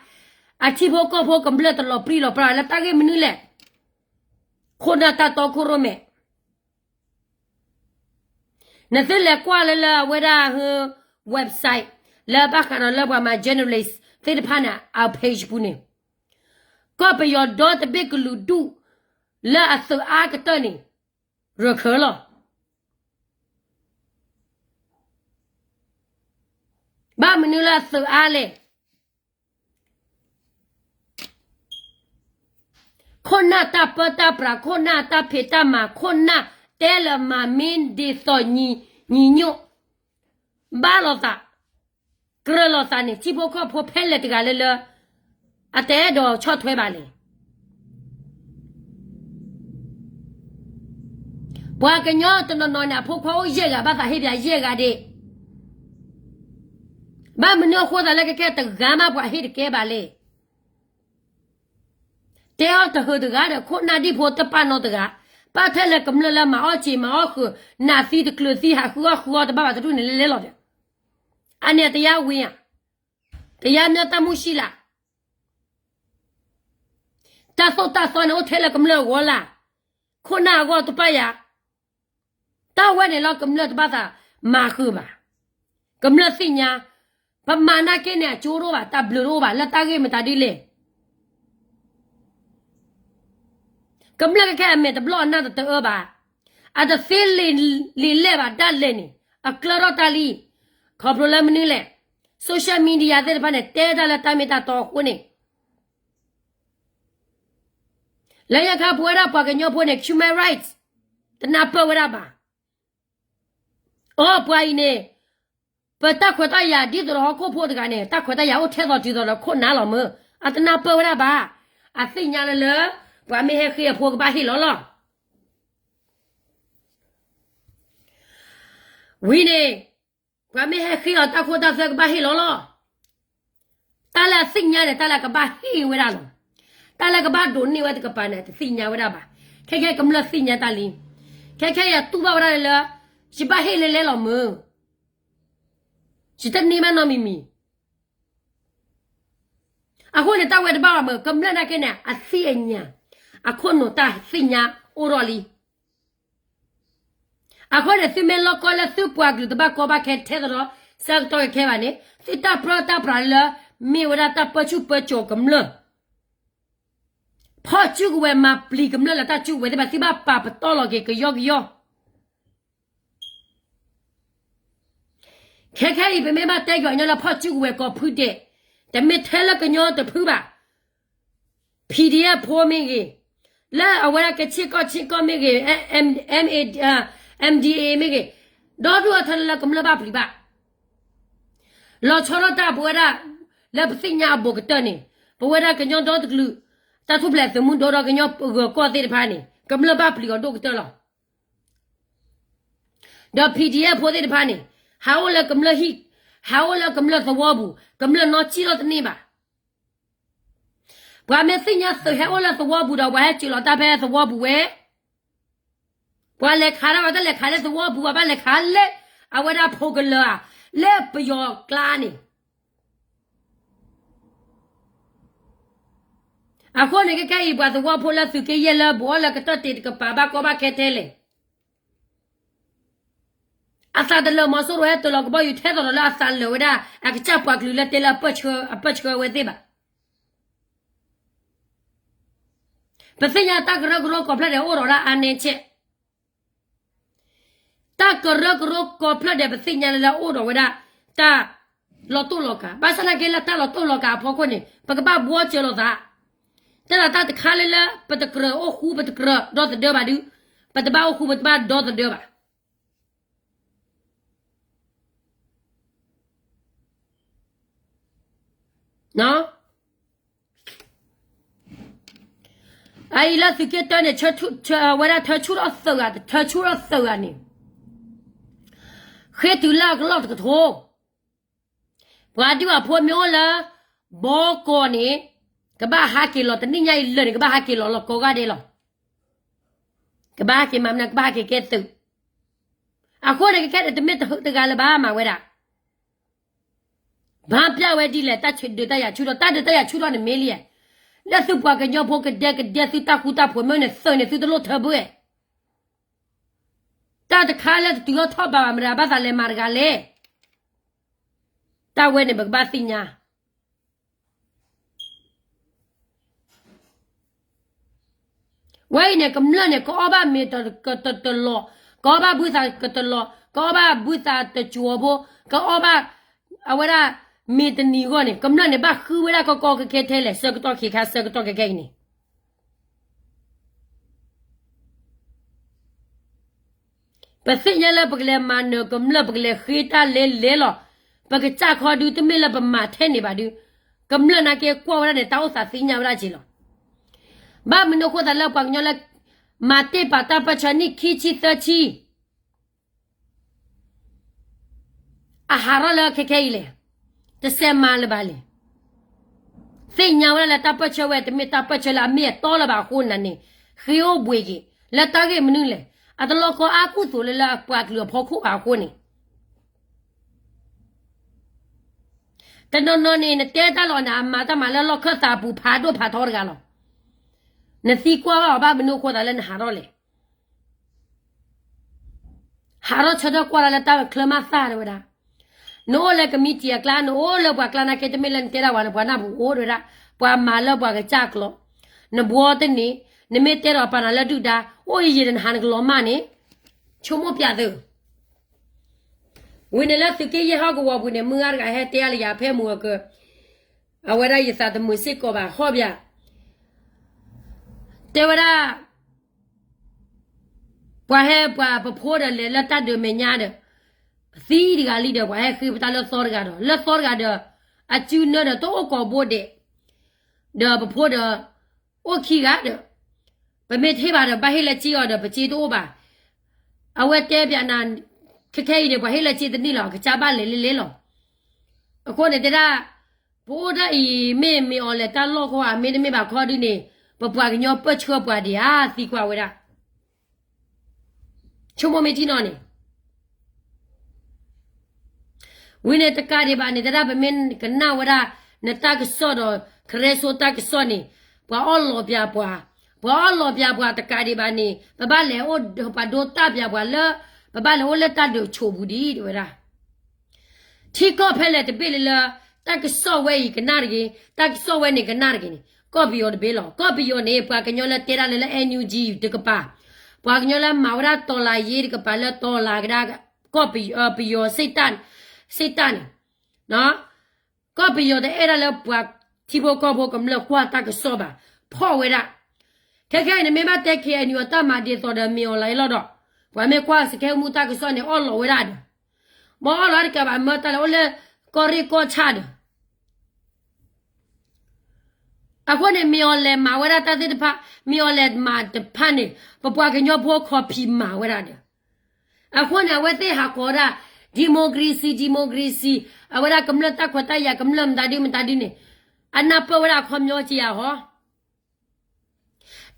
အထံဖိကီၢ်ဖိကမျၢၢ်တလီၤပြံလီၤပြါလၢတၢ်ဂ့ၢ်မနုၤလဲၣ်. ခိၣ်နၢ်တၢ်တီခိၣ်ရိၣ်မဲာ် နသုလဲၤကွၢ်လၢလၢအဝဲဒၣ်ဟ website လၢဘၣ်ဃးဒီးလၢပှၤမၤ journalist သ့ၣ်တဖၣ်န့ၣ် အ page ပူၤန့ၣ်, ကီၢ်ပယီၤဒီတဘ့ၣ်ကလုာ်ဒူၣ် လၢအသုးအါကတၢၢ်န့ၣ် ရခၢလီၤ. ဘၣ်မနုၤလၢအသုးအါလဲၣ်. ခိၣ်နၢ်တၢ်ပၢတၢ်ပြး, ခိၣ်နၢ်တၢ်ဖံးတၢ်မၤ, ခိၣ်နၢ်တဲလၢမၤမ့ၢ်ဒ်သိးညီညီ, ဘၣ်လိာ်သး, ကြၢးလိာ်သးန့ၣ် ထံဖိကီၢ်ဖိဖဲလဲၣ်တဂၤလၢလၢ အတအဲၣ်ဒိးဆီၣ်ထွဲဘၣ်လဲၣ်. ပှၤကညီတနီၤနီၤန့ၣ် အဖိခွါအိၣ်ယဲၢ်ဂၤ ဘၣ်သးဟ့ၣ်ပၠးယဲၢ်ဂၤဒၣ်. ဘၣ်မနုၤအဃိသးလၢကကဲတဂၤမး ပှၤဟ့ၣ်တကဲဘၣ်လဲၣ်. တဲအီၤတဟုးတဂၤဒီး ခိၣ်နၢ်ဒံၣ်ဖိတပာ်နီတဂၤ, ပာ်ထဲလၢကမျၢၢ်လၢမၤအီၣ်စံာ်မၤအီၣ်ဃုာ်, နးသံတကျၢၤသံ ဟးဃုအီၣ်ဃုအီတဘၣ်ဘၣ်တဒူၣ်န့ၣ် လဲၤလဲၤလီၤဒီး, အန့ၣ်တရားဝင်ဧါ, တရားမျှတမှုရှိလား. တၢ်သိၣ်တၢ်သီန့ၣ် အိၣ်ထဲလၢကမျၢၢ်အဂီၢ်လၢ်, ခိၣ်နၢ်အဂီၢ်တပာ်ယၤ တၢ်ဝဲန့ၣ်လီၤ ကမျၢၢ်တဘၣ်သးမၤဃုာ်ဘၣ်. ကမျၢၢ်သ့ၣ်ညါ, ပမၤနာ်က့န့ၣ် အကၠိတအိၣ်ဘၣ်, တၢ်ဘျုးတအိၣ်ဘၣ်, လၢတၢ်ဂ့ၢ်မတၤဒ်လဲၣ်. ကမျၢၢ်ခဲခဲအမဲာ်တဘျီၣ်အနၢ်တတအၢဘၣ်. အတသ့လံာ်လဲၢ်ဘၣ်ဒၣ်လဲာ်န့ၣ် အကျၢၢ်ထီၣ်တၢ်လံ. ခီဖျိလၢမနုၤလဲၣ်, social media သ့ၣ်တဖၣ်န့ၣ် တဲတၢ်လၢတၢ်မ့ၢ်တၢ်တီအဃိန့ၣ် လၢညါခါပဝဲဒၣ်ပှၤကညီဖိန့ၣ် human rights တနၢ်ပၢၢ်ဝဲဒၣ်ဘၣ်. အိ ပှၤအံၤန့ၣ် ပတၢ်ခွဲးတၢ်ယာ်ဒ်သိးဒီးဟီၣ်ခိၣ်ဖိတဂၤန့ၣ် တၢ်ခွဲးတၢ်ယာ်အိၣ်ထဲသိးတုၤသိးဒီးခိၣ်နၢ်လီၤမၢ်, အတနၢ်ပၢၢ်ဝဲဒၣ်ဘၣ်. အသ့ၣ်ညါလၢလၢ ပှၤမ့ၢ်ဟဲဃ့အဖိကဘၣ်ဟ့ၣ်လီၤလီၤ. ဝံၤန့ၣ် ပှၤမ့ၢ်ဟဲဃ့အီၤတၢ်ခိတၢ်သွဲကဘၣ်ဟ့ၣ်လီၤလီၤ. တၢ်လၢအသ့ၣ်ညါန့ၣ် တၢ်လၢကဘၣ်ဟ့ၣ်ဝဲဒၣ်လီၤ. တၢ်လၢကဘၣ်ဒိးန့ၢ်ဝဲတကပၤန့ၣ် တသ့ၣ်ညါဝဲဒၣ်ဘၣ်. ခဲခဲကမျၢၢ်သ့ၣ်ညါတၢ်လံ. ခဲခဲယတူၢ်ဘၣ်ဝဲဒၣ်လၢ ယဘၣ်ဟ့ၣ်လဲၤလဲၤလီၤမၢ်, ယတန့ၢ်ဘၣ်နီတမံၤမံၤ. အဃိန့ၣ် တၢ်ဝဲတဘၣ်ဘၣ်မၢ်, ကမျၢၢ်နာ်က့န့ၣ် အသ့ၣ်အညါ, အခိၣ်နူာ်တၢ်သ့ၣ်ညါအိၣ်ထီၣ်လံ. အဃိန့ၣ် သုမ့ၢ်လီၢ်ကီၢ်လၢသုပှၤကလုာ်တဘၣ်ကီဘၣ်ခဲထဲသိးဒီး ဆၢကတီၢ်ခဲခဲဘၣ်န့ၣ် သုတၢ်ပြၢတၢ်ပြးလၢ မ့ၢ်ဝဲဒၣ်တၢ်ပၢဆူၣ်ပၢစိးကမျၢၢ် ဖီၣ်စုကဝဲၤမၤပျံၤကမျၢၢ်လၢတၢ်စုကဝဲၤသ့ၣ်တဖၣ် သုဘၣ်ပာ်ပတီၢ်လီၤက့ၤကယီကယီ. ခဲခဲအံၤ ပမ့ၢ်ဘၣ်တဲက့ၤအီၤညီလၢဖီၣ်စုကဝဲၤကိးဖုဒဲး, တမ့ၢ်ထဲလၢကညီတဖုဘၣ်. PDF ဖိမ့ၢ်ဂ့ၤ, လၢအဝဲဒၣ်ကဆ့ကီၢ်ဆ့ကီၢ်မ့ၢ်ဂ့ၤ, M, MA, MDAA မ့ၢ်ဂ့ၤ, ဒီဒူၣ်အီၤထဲလၢလၢကမျၢၢ်ဘၣ်ပျံၤဘၣ်. လီၤဆီဒၣ်တၢ်ပဝဲဒၣ် လၢပသ့ၣ်ညါအဘူးကတၢၢ်န့ၣ်, ပဝဲဒၣ်ကညီဒီတကလုာ်, တၢ်ထူၣ်ဖျဲးသုးမုၢ်ဒိၣ်ဒီးကညီဂၢၤကီၢ်သ့ၣ်တဖၣ်န့ၣ် ကမျၢၢ်ဘၣ်ပျံၤအီၤဒိၣ်ကတၢၢ်လီၤ. ဒီး PDF ဖိသ့ၣ်တဖၣ်န့ၣ် ဟးအိၣ်လၢကမျၢၢ်ဟံၣ်, ဟးအိၣ်လၢကမျၢၢ်သဝီပူၤ, ကမျၢၢ်နီၢ်ကံၣ်ထီၣ်တန့ၢ်ဘၣ်. ပှၤမ့ၢ်သ့ၣ်ညါသုးဟဲအိၣ်လၢသဝီပူၤဒီး ပှၤဟဲစၢၤလီၤတၢ်ဖဲသဝီပူၤဝဲ, ပှၤလဲၤခးတၢ် ပှၤတလဲၤခးလၢသဝီပူၤဘၣ်, ဘၣ်လဲၤခးလၢ အဝဲဒၣ်ဖိကလၢၤဧါ, လၢပယီၤကျါန့ၣ် အဃိန့ၣ် ခဲခဲအံၤ ပှၤသဝီဖိလၢသုးက့ယဲၢ်လၢဘူးအီၤလၢကတၢၢ်တ့ၢ်တကပၤ ဘၣ်ကီဘၣ်ခဲထဲလဲၣ်. အသးတလၢာ် မီၤစိရိၤဟဲတ့ၢ်လီၤကဘီယူၤထဲသိးဒီးလၢအသးလၢာ်ဝဲဒၣ် အကစၢ်ပှၤကလုာ်လၢတဲလၢအပၢၢ်ဆှၢဝဲသ့ၣ်ဘၣ်. ပသ့ၣ်ညါတၢ်ကရၢကရိကိးဖျၢၣ်ဒဲးအိၣ်ဒီးဒၣ်အါနဲဆဲး တၢ်ကရၢကရိကိးဖျၢၣ်ဒဲး ပသ့ၣ်ညါလၢလၢအိၣ်ဒီးဝဲဒၣ် တၢ်လီၤတိၢ်လီၤကး, ဘၣ်ဆၣ်သနာ်က့လၢတၢ်လီၤတိၢ်လီၤကးအဖီခိၣ်န့ၣ် ပကဘၣ်ဘှီစၢၤလိာ်သး, တဲဒၣ်တၢ်တခါလၢလၢ ပတကြၢးအိၣ်ဃူပတကြၢးဒီသဒၢဘၣ်ဒုး, ပတဘၣ်အိၣ်ဃူပတဘၣ်ဒီသဒၢဘၣ်. အအံၤလၢသုးက့တၢန့ၣ် ဝဲဒၣ်ထၢဆူၣ်ထီၣ်သုးဂၤ, ထၢဆူၣ်ထီၣ်သုးဂၤန့ၣ် ဃ့တုၤလၢအကလီၢ်တကထိ, ပှၤဒုၣ်အဖိမ့ၢ်အိၣ်လၢ ဘီကီးန့ၣ် ကဘၣ်ဟးက့ၤလီၤ, တနံၣ်ညါအံၤလၢာ်န့ၣ် ကဘၣ်ဟးက့ၤလီၤလီၤကိးဂၤဒဲးလီၤ. ကဘၣ်ဟးက့ၤမၤမနုၤ, ကဘၣ်ဟးက့ၤကဲသုး. အဃိန့ၣ် ကခဲန့ၣ် တမ့ၢ်တဂၤလၢၤဘၣ် မၤဝဲဒၣ် ဘၣ်ပျၢ်ဝဲဒ်လဲၣ်, တၢ်ဒုးတၢ်ယၤဆူၣ်ထီၣ်, တၢ်ဒုးတၢ်ယၤဆူၣ်ထီၣ်န့ၣ်မ့ၢ်လံ, လၢသုပှၤကညီဖိကဒဲကဒဲ သုတၢ်ဃူတၢ်ဖိးမ့ၢ်န့ၣ် သုးန့ၣ် သုတလိၣ်ထၢဘၣ်. တၢ်တခါလၢတတုၤထီၣ်ထီၣ်ဘးဘၣ်မတၤ ဘၣ်သးလဲၤမၤတဂၤလဲၣ်. တၢ်ဝဲန့ၣ် ပကဘၣ်သ့ၣ်ညါ ဝဲအံၤန့ၣ် ကမျၢၢ်န့ၣ် ကအီၣ်ဘၣ်မ့ၤတလီၢ်, ကအီၣ်ဘၣ်ဘုသးကတလီၢ်, ကအီၣ်ဘၣ်ဘုသးတစိၤဖိ, ကအီၣ်ဘၣ် အဝဲဒၣ် မ့ၤတနံၤအဂီၢ်န့ၣ် ကမျၢၢ်န့ၣ် ဘၣ်ဃုဝဲဒၣ်ကီကီခဲခဲထဲလဲၣ်, ဆၢကတီၢ်ခဲခါ ဆၢကတီၢ်ခဲခဲအံၤန့ၣ် ပသ့ၣ်ညါလၢပကလဲၤမၤနၢၤကမျၢၢ် ပကလဲၤဃ့တၢ်လဲလဲလီၤ. ပကစၢ်ခီဒု တမ့ၢ်လၢပမၤထဲန့ၣ်ဘၣ်ဒု, ကမျၢၢ်နာ်က့ကွၢ်ဝဲဒၣ်န့ၣ် တၢ်အိၣ်သးသ့ၣ်ညါဝဲဒၣ်က့လီၤ. ဘၣ်မနုၤအဃိသးလၢပှၤကညီလၢ မၤတ့ၢ်ပာ်တၢ်ပၢၢ်ဆၢနံၣ်ခံဆံသၢဆံ အဟးထီၣ်လၢခဲခဲအံၤလဲၣ်. တစဲးမၤလၢၤဘၣ်လဲၣ်. သ့ၣ်ညါဝဲဒၣ်လၢတၢ်ပၢၢ်ဆၢဝဲ တမ့ၢ်တၢ်ပၢၢ်ဆၢလၢအမ့ၢ်အတီလၢၤဘၣ်အဃိန့ၣ်န့ၣ်, ဃ့အိၣ်ဘှံးက့ၤ လၢတၢ်ဂ့ၢ်မနုၤလဲၣ်. အတလီၤကီအါကူၣ်သိးလၢလၢပှၤကလုာ်အဖီခိၣ်ဘၣ်အဃိန့ၣ် တနီၤနီၤန့ၣ် နတဲတၢ်လီၤန့ၣ် အမၤတၢ်မၤလၢလီၢ်ခၢၣ်သးအပူၤဖးဒိၣ်ဖးထီတဂၤလီၤ. နသံကွၢ်ဘၣ်အီၤဘၣ်မနုၤအဃိသးလၢနဟးထီၣ်လဲၣ်. ဟးထီၣ်ဆၢထၢၣ်ကွၢ်တၢ်လၢတၢ်ချၢမၤသၣ်တဝဲဒၣ်, နအိၣ်လၢကမံးတံာ်အကျါ နအိၣ်လၢပှၤကျါနာ်က့ တမ့ၢ်လၢနတဲတၢ်ဝဲန့ၣ် ပှၤနၢ်ပူၤအိၣ်တဝဲဒၣ်, ပှၤမၤလၢပှၤကစၢ်ကျိာ်, နဘှီတန့ၢ်, နမ့ၢ်တဲဒီးပာ်နၤလၢဒုၣ်ဒါ, အိၣ်ယံာ်ယံာ်ဒီးနဟးနကလီၤမၢ်န့ၣ်, ဆိကမိၣ်ပျးသု ဝံၤန့ၣ်လၢသုးက့ယဲၢ်ဟီၣ်ကဝီၤပူၤန့ၣ် မုၢ်ဂၤတဂၤဟဲတဲအါလၢယၤဖဲမုၢ်အကၢ, အဝဲဒၣ်ယသးတမုာ်စ့ၢ်ကီးဘၣ် ဟီၣ်ဘၣ်, တဲဝဲဒၣ် ပှၤဟဲပှၤပဖိဒီးလဲၤလၢတၢ်ဒုးမဲာ်ညါဒီး, သံတဂၤလံဒီး ပှၤဟဲဃ့ပတၢ်လၢသီတဂၤဒီး လၢသီတဂၤဒီး, အစုနၢဒီးတအိၣ်ကိးဘိဒဲး, ဒီးပဖိဒီး အိၣ်ခံဂၤဒီး, ပမ့ၢ်တဟ့ၣ်ဘၣ်ဒီး ဘၣ်ဟ့ၣ်လၢစ့အီၤဒီး ပစ့တအိၣ်ဘၣ်. အဝဲတဲပျးနၤ, ခဲခဲအံၤန့ၣ် ပှၤဟ့ၣ်လၢစ့တန့ၢ်လီၤ အကစၢ်ဘၣ်လဲၤလဲၤလဲၤလီၤ. အဃိန့ၣ်တဲဒၣ်, ပအိၣ်ဒၣ်အံၤ မ့ၢ်မ့ၢ်အီၤလဲၤတၢ်လီၢ်ခီဧါ မ့တမ့ၢ်ဘၣ်ခီဒုန့ၣ် ပပှၤကညီပၢၢ်ဆၢပှၤဒံးဧါ သံကွၢ်ဝဲဒၣ် ဆိကမိၣ်မ့ၢ်ထံနီၤန့ၣ်, ဝံၤန့ၣ်တကးဒံးဘၣ်န့ၣ် တဲဒၣ်ပမ့ၢ်ကနၣ်ဝဲဒၣ် နတၢ်ကစီၣ်ဒီး ကရၢစိတၢ်ကစီၣ်န့ၣ်, ပှၤအီၣ်လီၤပျးပှၤ, ပှၤအီၣ်လီၤပျးပှၤတကးဒံးဘၣ်န့ၣ် ပဘၣ်လဲၤအိၣ်ပှၤဒိတၢ်ပျးပှၤလၢ, ပဘၣ်လဲၤအိၣ်လၢတၢ်ဒုးဆိးပူၤဒံး တဲဝဲဒၣ် ထံကီၢ်ဖဲလဲၣ်တဘ့ၣ်လၢလၢ, တၢ်ကစီၣ်ဝဲအံၤကနၣ်တဂ့ၤ, တၢ်ကစီၣ်ဝဲန့ၣ်ကနၣ်တဂ့ၤန့ၣ် ကီၢ်ပယီၤတဘ့ၣ်လီၤ. ကီၢ်ပယီၤန့ၣ် ပှၤကညီလၢတဲဒၣ်လၢလၢ NUG တကပၤ, ပှၤကညီလၢမၤဝဲဒၣ်တီၢ်လၤယ့တကပၤလၢတီၢ်လၤကဒါ, ကီၢ်ပယီၤ, ပယီၤစ့ၣ်တၢ်န့ၣ်, ကီၢ်ပယီၤတအဲၣ်ဒၣ်လၢပှၤထံဖိကီၢ်ဖိကမျၢၢ်ကွၢ်တၢ်ကစီၣ်ဘၣ်, ဖီၣ်ဝဲဒၣ် ခဲခဲအံၤန့ၣ်မ့ၢ်ဘၣ်တဲ KNU အတၢ်မၤဒ်သိးဒီးမ့ၢ်အီၤလီၤအလီၢ်ဒီး, ပှၤမ့ၢ်ကွၢ်စကဲမူတၢ်ကစီၣ်န့ၣ် အီၣ်လီၤဝဲဒၣ်ဒီး, မ့ၢ်အီၣ်လီၤတကးဘၣ် မၢတၢ်လဲၤအိၣ်လၢကီၢ်ရ့ၣ်ကီၢ်ဆၣ်ဒီး, အဃိန့ၣ် မ့ၢ်အီၤလဲၤမၤဝဲဒၣ်တၢ်သ့ၣ်တဖၣ်, မ့ၢ်အီၤလဲၤမၤတဖၣ်န့ၣ် ပပှၤကညီဖိခီဖံးမၤဝဲဒၣ်ဒီး, အဃိန့ၣ် အဝဲသ့ၣ်ဟးကိးဝဲဒၣ် democracy democracy, အဝဲဒၣ်ကမျၢၢ်တၢ်ခွဲးတၢ်ယာ် ကမျၢၢ်မတၤဒုမတၤဒုန့ၣ်, အနၢ်ပၢၢ်ဝဲဒၣ်အခီပညီက့ဧါဟီ,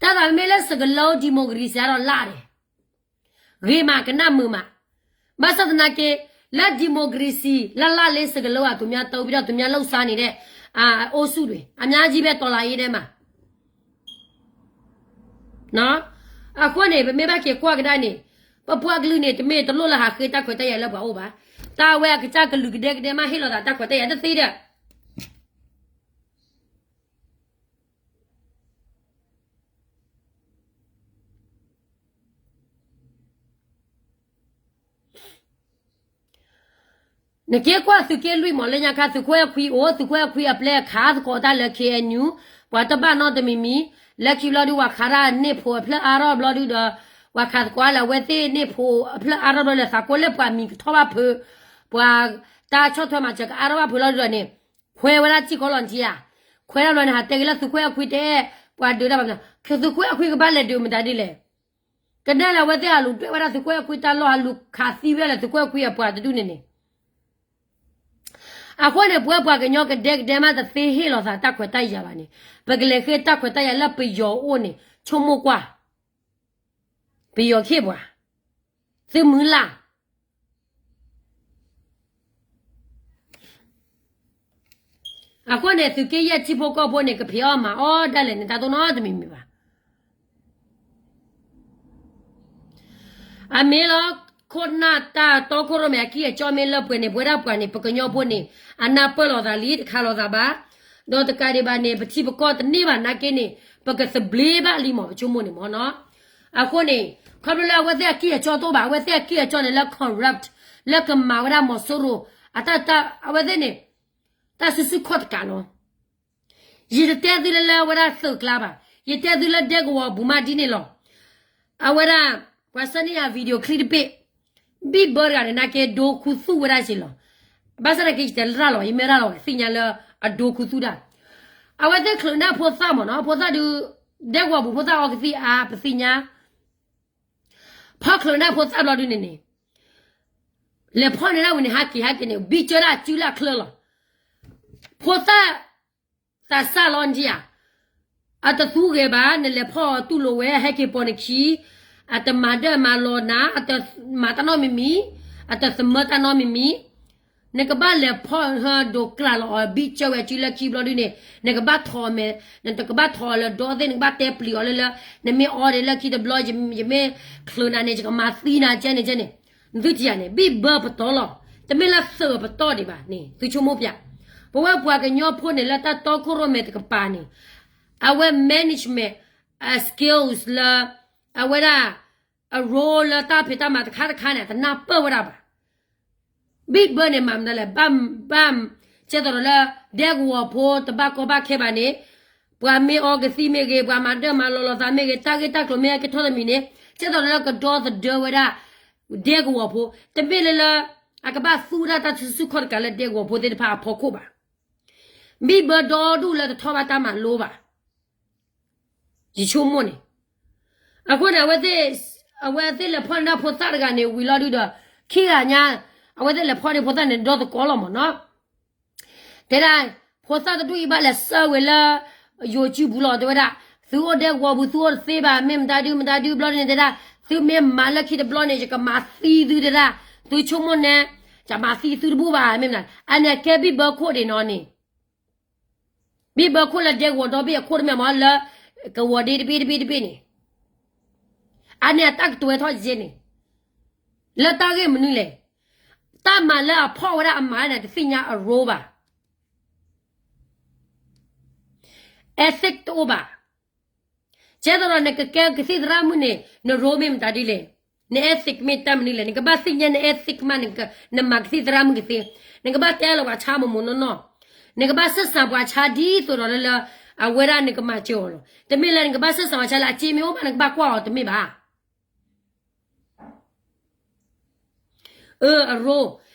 တၢ်သးမ့ၢ်လၢစကလၢ democracy အါဒီးလၢ်ဒီး ဂ့ၤမးကနၣ်မုာ်မး, ဘၣ်ဆၣ်သနာ်က့ လၢ democracy လၢ်လၢ်လၢစကလၢအသူများသုံးပြီးတော့ သူများလုပ်စားနေတဲ့ အုပ်စုတွေ အများကြီးပဲ တော်လှန်ရေးထဲမှာ, အဃိန့ၣ် ပမ့ၢ်ဘၣ်က့ၤကွၢ်ကဒါန့ၣ်, ပပှၤကလုာ်န့ၣ် တမ့ၢ်တလိၣ်လၢဟးဃ့တၢ်ခွဲးတၢ်ယာ်လၢပှၤအိၣ်ဘၣ်, တၢ်ဝဲအကစၢ်ကလုာ်ကဒဲကဒဲမးဟ့ၣ်လီၤသးတၢ်ခွဲးတၢ်ယာ်တသ့ဒီး နက့ကွၢ်သုးက့လွံၢ်မး လၢညါခါ သုးခိၣ်အဲၣ်ခွံအိၣ်, သုးခိၣ်အဲၣ်ခွံအပျဲၢ်အခးသကိးတၢ်လၢ KNU, ပှၤတဘၣ်နီတမံၤမံၤ, လၢခံဘျီဒုး ပှၤခးတၢ်န့ၢ်ဖိအဖျၢၣ်အါထီၣ်ဘျီဒုးဒီး, ပှၤခးသကိးလၢအဝဲသ့ၣ်န့ၢ်ဖိအဖျၢၣ်အါထီၣ်ဘျီလၢသးကိးလၢပှၤမံၤကထီၣ်ဘၣ်ဖုး, ပှၤတၢ်ဆီၣ်ထွဲမၤစၢၤကအါထီၣ်ဘၣ်ဖုးလီၤဒုးဒီးန့ၣ်, ခွဲးဝဲဒၣ်စ့ၢ်ကီးလီၤနထံဧါ, ခွဲးဒၣ်ဘျီန့ၣ် ဟးတဲက့ၤလၢသုးခိၣ်အဲၣ်ခွံတဲ, ပှၤဒုးတၢ်ဘၣ်မနုၤ, သုးခိၣ်အဲၣ်ခွံကဘၣ်လဲၤဒုးမတၤဒ်လဲၣ် ကနဲၣ်လၢအဝဲသ့ၣ်ဟးလူၤဒွဲၣ်ဝဲဒၣ်သုးခိၣ်အဲၣ်ခွံတၢ်လီၢ် ဟးလူၤခးသံဝဲဒၣ်လၢသုးခိၣ်အဲၣ်ခွံအပှၤတဒူၣ်န့ၣ်န့ၣ်, အဃိန့ၣ် ပဝဲပှၤကညီကဒဲကဒဲမးတသ့ဟ့ၣ်လီၤသးတၢ်ခွဲးတၢ်ယာ်ဘၣ်န့ၣ်, ပကလဲၤဃ့တၢ်ခွဲးတၢ်ယာ်လၢပယီၤအိၣ်န့ၣ် ဆိကမိၣ်ကွၢ်, ပယီၤခ့ၣ်ပှၤ, သုမုၢ်လၢ် အဃိန့ၣ် သုးက့ယဲၢ်ထံဖိကီၢ်ဖိန့ၣ် ကဖံးအီၣ်မၤအီၣ်ဒၣ်လဲာ်န့ၣ် တၢ်တိၢ်နီတမံၤမံၤဘၣ်. အမ့ၢ်လီၤ, ခိၣ်နၢ်တၢ်တီခိၣ်ရိၣ်မဲအကံၢ်အကၠီမ့ၢ်လၢပှဲၤန့ၣ် ပဝဲဒၣ်ပှၤန့ၣ် ပကညီဖိန့ၣ် အနၢ်ပၢၢ်လိာ်သးလံ တခါလိာ်သးဘၣ်. ဒီးတကးဒံးဘၣ်န့ၣ် ပထံပကီၢ်တန့ၢ်ဘၣ်နာ်က့န့ၣ် ပကသဘျ့ဘၣ်လံမး ပဆိကမိၣ်န့ၣ်မ့ၢ်နီၤ. အဃိန့ၣ် ခီဖျိလၢအဝဲသ့ၣ်အကံၢ်အကၠီတအိၣ်ဘၣ်, အဝဲသ့ၣ်အကံၢ်အကၠီန့ၣ်လၢ corrupt လၢကမၤဝဲဒၣ်မီၤစိရိၤ အတၢ်တၢ် အဝဲသ့ၣ်န့ၣ် တၢ်စုဆူၣ်ခီၣ်တကးလီၤ. ယတတဲသုလၢလၢအဝဲဒၣ်သုးကျါဘၣ်, ယတဲသုလၢဒဲကဝီၤအပူၤမးဒ်န့ၣ်လီၤ. အဝဲဒၣ် ပှၤဆှၢန့ၢ်ယၤ video clip တဘ့ၣ်, ဘံၣ်ဘၢတဂၤန့ၣ် နာ်က့ဒိခူသူၣ်ဝဲဒၣ်စ့ၢ်လီၤ. ဘၣ်ဆၣ်နာ်က့ယတဲလၢ်လီၤ, ယမ့ၢ်ရၣ်လီၤ သ့ၣ်ညါလၢအဒိခူသူၣ်ဒၣ်. အဝဲသ့ၣ်ချုးန့ၢ်ဖိသၣ်မ့ၢ်နီၤ, ဖိသၣ်ဒုး ဒဲကဝီၤအပူၤဖိသၣ်အီကသံၣ်အါ ပသ့ၣ်ညါ ဖီချုးန့ၢ်ဖိသၣ်ဘျီဒုန့ၣ်န့ၣ် လဲၤဖီၣ်န့ၢ်ဒၣ်ဝံၤန့ၣ် ဟးက့ၤဟဲက့ၤန့ၣ် ဘံၣ်ကၢဒၣ်အစုလၢအချၢလီၤ. ဖိသၣ် သးစၢ်လီၤနထံၣ်ဧါ, အတသူဂဲၤဘၣ်, နလဲၤဖီၣ်အီၤတူၢ်လိာ်ဝဲ ဟဲက့ၤပိာ်နခံ, အတမၤဒၢၣ်မၤလီၤနၤ, အတမၤတၢ်နီတမံၤမံၤ, အတသမၢတၢ်နီတမံၤမံၤ, နကဘၣ်လဲၤဖီၣ်ဟၢဒိးကျးလီၤအီၤ ဘံၣ်ကၢဝဲအစုလၢခံဘျီဒုန့ၣ် နကဘၣ်ထိးအမဲာ်, နတကဘၣ်ထိးအီၤလၢဒီသ့ၣ်, နကဘၣ်တဲပျံၤအီၤလၢလၢ နမ့ၢ်အီဒံးလၢခံတဘျီ ယမ့ၢ်ချုးနၤန့ၣ် ယကမၤသံနၤကဲန့ၣ်ကဲန့ၣ်, နသုထံၣ်ဧါန့ၣ် ဘံၣ်ဘၢပတီၢ်လီၤ. တမ့ၢ်လၢသုးပတီၢ်ဒံးဘၣ်န့ၣ် သုဆိကမိၣ်ပျၢ်, ပဝဲပှၤကညီဖိန့ၣ်လၢတၢ်တီခိၣ်ရိၣ်မဲတကပၤန့ၣ် အဝဲ management အ skills လၢ အဝဲဒၣ် အ role လၢတၢ်ဖံးတၢ်မၤတခါတခါန့ၣ် အတနၢ်ပၢၢ်ဝဲဒၣ်ဘၣ်. ဘံၣ်ဘၢန့ၣ် မၤမနုၤလဲၣ်, ဘၣ် ဘၣ် ကဲသိးဒီးလၢ ဒဲကဝီၤဖိတဘၣ်ကီဘၣ်ခဲဘၣ်န့ၣ်, ပှၤမ့ၢ်အီကသံၣ်မ့ၢ်ဂ့ၤ, ပှၤမၤဒၢၣ်မၤလီၤလိာ်သးမ့ၢ်ဂ့ၤ, တၢ်ဂ့ၢ်တၢ်ကျိၤမ့ၢ်ဟဲက့ၤထီၣ်တမံၤန့ၣ် ကဲသိးဒီးလၢကဒီသဒၢဝဲဒၣ် ဒဲကဝီၤဖိ, တမ့ၢ်လၢလၢ အကဘၣ်သူတၢ်တၢ်စုဆူၣ်ခီၣ်တကးလၢဒဲကဝီၤဖိသ့ၣ်တဖၣ်အဖီခိၣ်ဘၣ်. ဘံၣ်ဘၢဒီဒူၣ်လၢတထီၣ်ဘၣ်တၢ်မၤလိဘၣ် ယဆိကမိၣ်န့ၣ်. အဃိန့ၣ် အဝဲသ့ၣ်, အဝဲသ့ၣ်လဲၤဖီၣ်န့ၢ်ဒၣ်ဖိသၣ်တဂၤန့ၣ် ဝံၤလီၤဒုဒီး ခံဂၤညါ အဝဲသ့ၣ်လဲၤဖီၣ်န့ၢ်ဖိသၣ်န့ၣ် ဒီသကိးလီၤမ့ၢ်နီၤ. တဲဒၣ် ဖိသၣ်တဒူၣ်အံၤဘၣ်လဲၤဆှၢဝဲလၢ ယိၤစုပူၤလီၤ တဲဝဲဒၣ်, သုအိၣ်ဒဲကဝီၤပူၤ သုအိၣ်တသ့ဘၣ်, မ့ၢ်မတၤဒုမတၤဒုဘျီန့ၣ် တဲဒၣ်, သုမ့ၢ်မၤလၢခံတဘျီန့ၣ် ယကမၤသံသုတဲဒၣ်, သုဆိကမိၣ်န့ၣ် ယမၤသံသုတဘူၣ်ဘၣ် မ့ၢ်မနုၤ, အန့ၣ်အကဲဘံၣ်ဘၢခိၣ်ဒံးနီၤန့ၣ် ဘံၣ်ဘၢခိၣ်လၢဒဲကဝီၤဒီဘ့ၣ်အခိၣ်တမ့ၢ်မ့ၢ်လၢ ကဝီၤဒ့တဘ့ၣ်တဘ့ၣ်တဘ့ၣ်န့ၣ်, အန့ၣ်အတၢ်ကတိၤဝဲထီၣ်ယဲန့ၣ်, လၢတၢ်ဂ့ၢ်မနုၤလဲၣ်, တၢ်မၤလၢအဖီၣ်ဝဲဒၣ်အမၤန့ၣ် တသ့ၣ်ညါအ role ဘၣ်, ethic တအိၣ်ဘၣ်. ကဲသိးဒီးနကကဲကသံၣ်သရၣ်မုၣ်န့ၣ် န role မ့ၢ်မတၤဒ်လဲၣ်, န ethic မ့ၢ်တၢ်မနုၤလဲၣ်, နကဘၣ်သ့ၣ်ညါန ethic မး နမၤကသံၣ်သရၣ်မုၣ်ကသ့, နကဘၣ်တဲလီၤပှၤဆါမိၢ်မိၢ်နီၢ်နီၢ်, နကဘၣ်ဆၢၣ်စးပှၤဆါဒ်သိးဒီးလၢ အဝဲဒၣ်နကမၤစၢၤအီၤလီၤ. တမ့ၢ်လၢနကဘၣ်ဆၢၣ်စးပှၤဆါလၢအစ့မ့ၢ်အိၣ်ဘၣ် နကဘၣ်ကွၢ်အီၤ တမ့ၢ်ဘၣ်. အ role,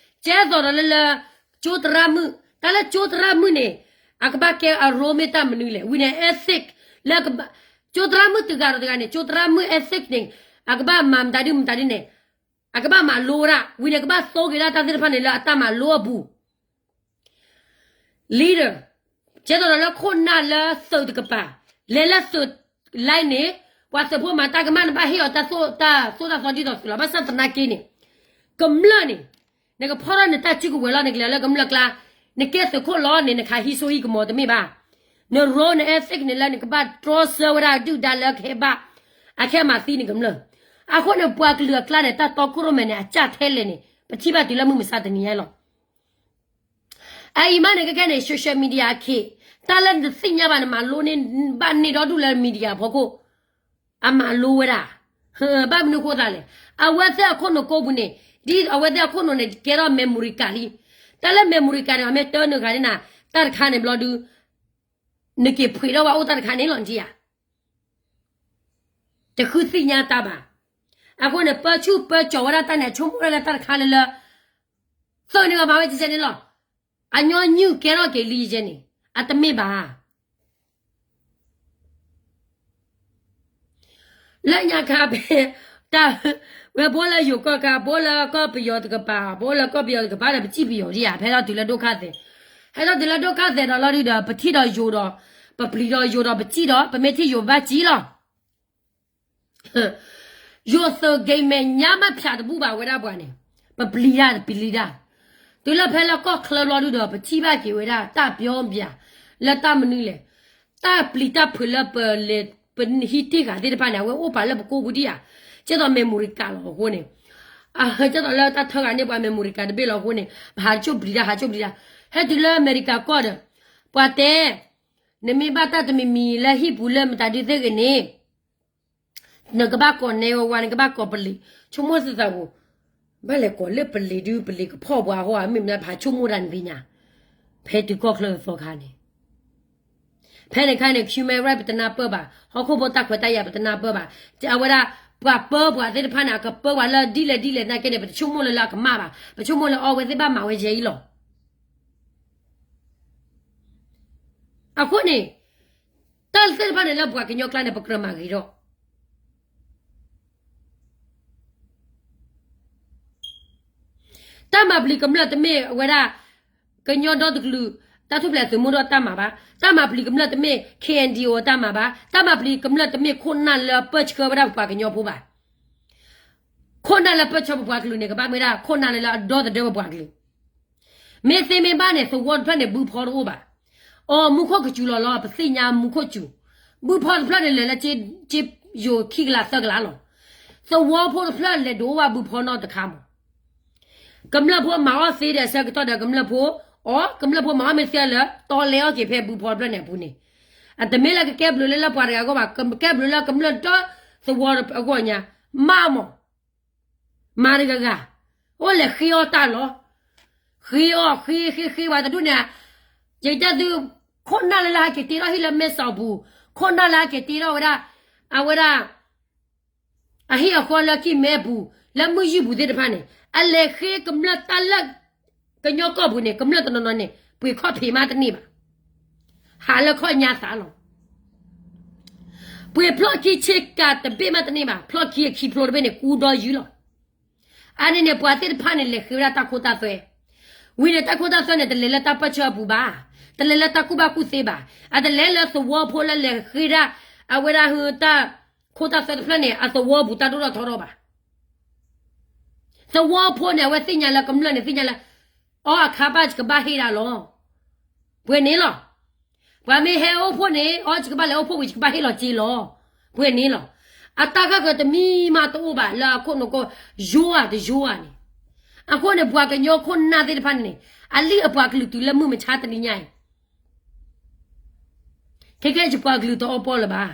ကဲသိးဒီးလၢလၢ ကၠိသရၣ်မုၣ်, တၢ်လၢကၠိသရၣ်မုၣ်န့ၣ် အကဘၣ်ကဲအ role မ့ၢ်တၢ်မနုၤလဲၣ်, ဝံၤန့ၣ် ethic လၢ ကၠိသရၣ်မုၣ်တဂၤဒီးတဂၤန့ၣ် ကၠိသရၣ်မုၣ် ethic န့ၣ် အကဘၣ်မၤမတၤဒုမတၤဒ်န့ၣ်, အကဘၣ်မၤလိဝဲဒၣ်, ဝံၤန့ၣ် ကဘၣ်သိက့ၤဒၣ်တၢ်သ့ၣ်တဖၣ်န့ၣ်လၢအတၢ်မၤလိအပူၤ leader, ကဲသိးဒီးလၢခိၣ်နၢ်လၢသုးတကပၤ, လဲၤလၢသုး line န့ၣ်, ပှၤသုးဖိမၤတၢ်ကမၣ် နဘၣ်ဟ့ၣ်အီၤတၢ်သိၣ်တၢ်သီဒ်သိးသုးလီၤ. ဘၣ်ဆၣ်သနာ်က့န့ၣ်, ကမျၢၢ်န့ၣ်, နကဖီၣ်ထီၣ်နတၢ်စုကဝဲၤလီၤ နကလဲၤလၢကမျၢၢ်ကျါ, နကဲသုးခိၣ်လီၤန့ၣ် နခးဟံးစိဟံးကမီၤတမ့ၢ်ဘၣ်. န role န ethic န့ၣ်လၢ နကဘၣ်တြီဆၢဝဲဒၣ်ဒုၣ်ဒါလၢကဟဲဘၣ်, အခဲမၤသံနကမျၢၢ်. အဃိန့ၣ် ပှၤကလုာ်အကျါန့ၣ် တၢ်တီခိၣ်ရိၣ်မဲန့ၣ် အကၢ်ထဲလဲၣ်န့ၣ် ပထံၣ်ဘၣ်တုၤလၢမုၢ်မဆါတနံၤညါလီၤ. အအံၤမးန့ၣ် ကဲခဲန့ၣ် social media အခ့, တၢ်လၢနတသ့ၣ်ညါဘၣ် နမၤလိန့ၢ်ဘၣ်န့ၢ်ဒီဒူၣ်လၢ media အဖီခိၣ်, အမၤလိဝဲဒၣ်, ဘၣ်မနုၤဃိသးလဲၣ်. အဝဲသ့ၣ်အခိၣ်နူာ်ကိးပူၤန့ၣ်, ဒ်အဝဲသ့ၣ်အခိၣ်နူာ်န့ၣ် ကဲထီၣ် memory card လံ. တၢ်လၢ memory card န့ၣ် အမ့ၢ်တၢ်နုာ်ဂၤဒ်နၤ, တၢ်တခါန့ၣ်ဘျီဒု နက့ၤဖှ့းထီၣ်ဝဲအိၣ်တၢ်တခါန့ၣ်လီၤ နထံၣ်ဧါ. တဃုသ့ၣ်ညါတၢ်ဘၣ်. အဃိန့ၣ် ပၢဆူၣ်ပၢကၠီၤဝဲဒၣ်တၢ်န့ၣ် ဆိကမိၣ်ဝဲဒၣ်လၢတၢ်တခါလၢလၢ သုးန့ၣ် ပှၤမၤဝဲကဲကဲန့ၣ်လီၤ. အညီနုၢ်ကဲထီၣ်က့ၤလံကဲန့ၣ် အတမ့ၢ်ဘၣ်. လၢညါခါဖဲ တၢ် ဝဲဘိလၢယိၤကီၢ်ခါ ဘိလၢကီၢ်ပယီၤတကပၤ ဘိလၢကီၢ်ပယီၤတကပၤဒီး ပစံၣ်ပယီၤဒံးဧါ ဖဲထီၣ်တုၤလၢဒိၣ်ခါသဲး, ဟဲထီၣ်တုၤလၢဒိၣ်ခါသဲးဒီးလီၤဒုဒီး ပထံၣ်ဒီးယိၤဒီး ပပျံၤဒီးယိၤဒီးပစံၣ်ဒီး ပမ့ၢ်ထံၣ်ယိၤဘၣ်စံၣ်လီၤ. ယိၤသုး ဂိမ်းမဲာ်ညါမးဖျးတဘူၣ်ဘၣ်ဝဲဒၣ်ပှၤန့ၣ်, ပပျံၤတၢ်တပျံၤတၢ်, တုၤလၢဖဲလၢကီၢ်ချၢဘျီဒုဒီး ပထံၣ်ဘၣ်က့ၤဝဲဒၣ်တၢ်ပျီပျၢ် လၢတၢ်မနုၤလဲၣ်, တၢ်ပျံၤတၢ်ဖုးလၢပလဲၤ ပဟံးတ့ၢ်ဂၤသ့ၣ်တဖၣ်န့ၣ် အဝဲအိၣ်ပာ်လၢပကိာ်ပူၤဒံးဧါ. ကဲသိးအမဲရကၤလီၤအဃိန့ၣ်, အကဲသိးလၢတၢ်ထၢဂၤန့ၢ်ပှၤအမဲရကၤတဘ့ၣ်လီၤအဃိန့ၣ် ပဟးဆိၣ်ပျံၤတၢ် ဟးဆိၣ်ပျံၤတၢ်, ဟဲတုၤလၢအမဲရကၤကီၢ်ဒီး ပှၤတဲ, နမ့ၢ်ဘၣ်တၢ်တမံၤမံၤလၢဟံၣ်ပူၤလၢမတၤဒုသ့ၣ်ဂ့ၤန့ၣ် နကဘၣ်ကိးနဲဝဲဝါ နကဘၣ်ကိးပလံၤ, ဆိကမိၣ်သးသးပူၤ, ဘၣ်လဲၤကိးလၢပလံၤဒု ပလံၤကဖီၣ်ပှၤအဃိ မ့ၢ်မနုၤ ပဟးဆိကမိၣ်တၢ်န့ၣ်သ့ၣ်ညါ, ဖဲတုၤကီၢ်ချၢသီခါန့ၣ် ဖဲန့ၣ်ခါန့ၣ် human right ပတနၢ်ပၢၢ်ဘၣ်, ဟီၣ်ခိၣ်ဖိတၢ်ခွဲးတၢ်ယာ်ပတနၢ်ပၢၢ်ဘၣ်, အဝဲဒၣ် ပှၤပၢပှၤသ့ၣ်တဖၣ်န့ၣ် အကပၢပှၤလၢဒ်လဲၣ်ဒ်လဲၣ်နာ်က့န့ၣ် ပတဆိကမိၣ်လၢလၢအကမၣ်ဘၣ်, ပဆိကမိၣ်လၢအဝဲသ့ၣ်ဘၣ်မၤဝဲယဲအံၤလီၤ. အဃိန့ၣ် တၢ်သ့ၣ်တဖၣ်န့ၣ်လၢပှၤကညီကျါန့ၣ် ပကြၢးမၤဂ့ၤထီၣ် တၢ်မၤပျံၤကမျၢၢ်တမ့ၢ်ဝဲဒၣ် ကညီဒီတကလုာ် တၢ်ထူၣ်ဖျဲးသုးမုၢ်ဒိၣ်တၢ်မၤဘၣ်, တၢ်မၤပျံၤကမျၢၢ်တမ့ၢ် K N D O တၢ်မၤဘၣ်, တၢ်မၤပျံၤကမျၢၢ်တမ့ၢ်ခိၣ်နၢ်လၢပၢၢ်ဆှၢဝဲဒၣ်ပပှၤကညီဖိဘၣ်. ခိၣ်နၢ်လၢပၢၢ်ဆှၢပပှၤကလုာ်န့ၣ် ကဘၣ်မ့ၢ်ဒၣ်ခိၣ်နၢ်လၢလၢအဒီသဒၢပပှၤကလုာ် မ့ၢ်သ့မ့ၢ်ဘၣ်န့ၣ် သဝီတဖျၢၣ်န့ၣ် ဘုဖီတအိၣ်ဘၣ်. အိ မူခိၣ်ကစူၤလီၤလီၤ ပသ့ၣ်ညါမူခိၣ်စူၤ, ဘုဖီတဖျၢၣ်န့ၣ် လဲၤလၢက့ယိၤခံကလးသၢကလးလီၤ. သဝီဖိတဖျၢၣ်လဲၤဒိးအိၣ်ဘၣ်ဘုဖီနီတခါမး. ကမျၢၢ်ဖိမၤအီၣ်သ့ဒီးဆၢကတီၢ်ဒီးကမျၢၢ်ဖိ, အိ ကမျၢၢ်ဖိမၤအီၣ်မ့ၢ်သ့လၢ တီလဲအီၣ်က့ၤဖဲဘုဖီတဖျၢၣ်န့ၣ်အပူၤန့ၣ်, အတမ့ၢ်လၢကကဲဘျုးလၢလၢပှၤတဂၤအဂီၢ်ဘၣ်, ကကဲဘျုးလၢကမျၢၢ်ဒီသဝီအဂီၢ်ညါ, မးမး မၤတဂၤဂၤ, အိၣ်လဲၤဃ့အီၣ်တၢ်လီၤ. ဃ့အီၣ်ဃ့ဃ့ဃ့ဝဲတဒူၣ်န့ၣ်, ယတဲသု, ခိၣ်နၢ်လၢလၢဟဲက့ၤတ့ထီၣ်ဟံၣ်လၢမဲစီပူၤ, ခိၣ်နၢ်လၢဟဲက့ၤတ့ထီၣ်ဝဲဒၣ်, အဝဲဒၣ် အဟံၣ်အဃီလၢကံၢ်မဲပူၤ, လၢမုၢ်ယုၢ်ပူၤသ့ၣ်တဖၣ်န့ၣ်, အလဲၤဃ့ကမျၢၢ်တၢ်လၢ ကညီကီၢ်ပူၤန့ၣ် ကမျၢၢ်တနီၤနီၤန့ၣ် ပှ့ၤခီၣ်ဖံးမးတန့ၢ်ဘၣ်. ဟးလၢခီၣ်ညါသးလီၤ. ပှ့ၤဖျီၣ်ခံဆ့ကၤတဘ့ၣ်မးတန့ၢ်ဘၣ်, ဖျီၣ်ခံအခံဖျိတဘ့ၣ်န့ၣ် ကူဒီယုၢ်လီၤ. အန့ၣ်န့ၣ် ပှၤသ့ၣ်တဖၣ်န့ၣ် လဲၤဃ့ဝဲဒၣ်တၢ်ခိတၢ်သွဲ, ဝံၤန့ၣ် တၢ်ခိတၢ်သွဲန့ၣ် တလဲၤလၢတၢ်ပၢၢ်ဆၢအပူၤဘၣ်, တလဲၤလၢတၢ်ကူၣ်ဘၣ်ကူၣ်သ့ဘၣ်, အတလဲၤလၢသဝီဖိလၢလဲၤဃ့ဒၣ်, အဝဲဒၣ်ဟူတၢ်ခိတၢ်သွဲတဖျၢၣ်န့ၣ် အသဝီပူၤတၢ်ဒိၣ်ထီၣ်ထီထီၣ်ဘၣ်. သဝီဖိန့ၣ် အဝဲသ့ၣ်ညါလၢကမျၢၢ်န့ၣ် သ့ၣ်ညါလၢ အီအခါဘၣ်ယကဘၣ်ဟ့ၣ်ဒၣ်လီၤ. ပှဲၤန့ၣ်လီၤ. ပှၤမ့ၢ်ဟဲအိၣ်ဖှိၣ်န့ၣ် အီယကဘၣ်လဲၤအိၣ်ဖှိၣ်ဝံၤ ယကဘၣ်ဟ့ၣ်လီၤစ့လီၤ. ပှဲၤန့ၣ်လီၤ. အတၢ်ဂၢၢ်ကျၢၤတမံၤမးတအိၣ်ဘၣ်လၢအခိၣ်နူာ်ကီၢ် ယိၤဧါတယိၤဧါန့ၣ်. အဃိန့ၣ် ပှၤကညီခိၣ်နၢ်သ့ၣ်တဖၣ်န့ၣ်န့ၣ် အလံၣ်အပှၤကလုာ်တုၤလၢမုၢ်မဆါတနံၤညါအံၤ ခဲကဲယပှၤကလုာ်တအီပီလၢၤဘၣ်.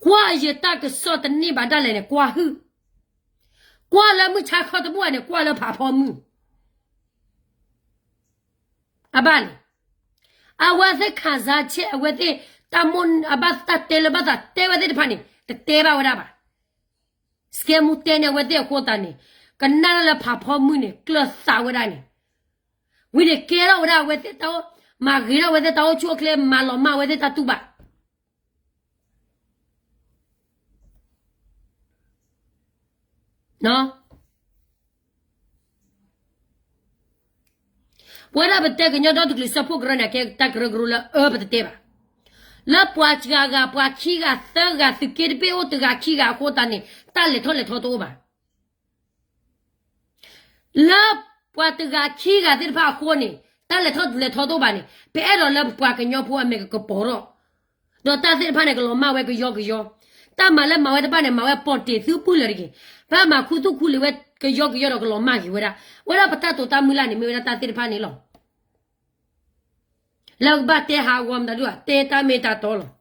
ကွၢ်ယတၢ်ကစီၣ်တန့ၢ်ဘၣ်ဒၣ်လဲာ်န့ၣ် ကွၢ်ဟုၣ်, ကွၢ်လၢမုၢ်ဆါခီတဘူၣ်ဧါန့ၣ် ကွၢ်လၢဖးဖီမုၢ်. အဘၣ်န့ၣ် အဝဲသ့ၣ်ခးစါဆဲး အဝဲသ့ၣ်တၢ်မိၣ် အဘၣ်တၢ်တဲလၢဘၣ်သးတဲဝဲသ့ၣ်တဖၣ်န့ၣ် တတဲဘၣ်ဝဲဒၣ်ဘၣ်. စကဲမူတဲန့ၣ် အဝဲသ့ၣ်အဃိသတးန့ၣ် ကနၣ်လၢဖးဖီမုၢ်န့ၣ် ကျၢၢ်သးဝဲဒၣ်န့ၣ်, ဝံၤန့ၣ် ကဲထီၣ်ဝဲဒၣ်အဝဲသ့ၣ်တၢ်အိၣ်, မၤဂ့ၤထီၣ်အဝဲသ့ၣ်တၢ်အိၣ်ဆူၣ်အိၣ်ချ့ မၤလီၤမၢ်အဝဲသ့ၣ်တၢ်တူၢ်ဘၣ် ပဝဲဒၣ်ပတဲကညီဒီတကလုာ်စၢဖှိၣ်ကရၢန့ၣ် ကဲတၢ်ကရၢကရိလၢအၢပတတဲဘၣ်. လၢပှၤတဂၤဂၤ ပှၤခံဂၤသၢဂၤ သုးက့တဘ့ၣ်အိၣ်တဂၤခံဂၤအဃိသတးန့ၣ် တၢ်လဲၤထီၣ်လဲၤထီတအိၣ်ဘၣ်. လၢပှၤတဂၤခံဂၤသ့ၣ်တဖၣ်အဃိန့ၣ် တၢ်လဲၤထီၣ်လဲၤထီတအိၣ်ဘၣ်န့ၣ် ပအဲၣ်ဒိးလၢပပှၤကညီဖိအမဲာ်ကကပီၤထီၣ် ဒီးတၢ်သ့ၣ်တဖၣ်န့ၣ် ကလီၤမၢ်ဝဲကယီကယီ, တၢ်မၤလၢမၤဝဲတဖၣ်န့ၣ် မၤဝဲပိာ်တ့ၢ်သုပုၢ်လၢာ်တဂ့ၤ, ပမၤခူသူၣ်ခူလံာ်ဝဲကယီကယီဒီးကလီၤမၢ်က့ၤဝဲဒၣ်, ဝဲဒၣ်ပတၢ်တိာ်တၢ်မုၢ်လၢ်န့ၣ် မ့ၢ်ဝဲဒၣ်တၢ်သ့ၣ်တဖၣ်န့ၣ်လီၤ. လၢကဘၣ်တဲဟးဂီၤမတၤဒုၣ်ဧါ, တဲတၢ်မ့ၢ်တၢ်တီလီၤ.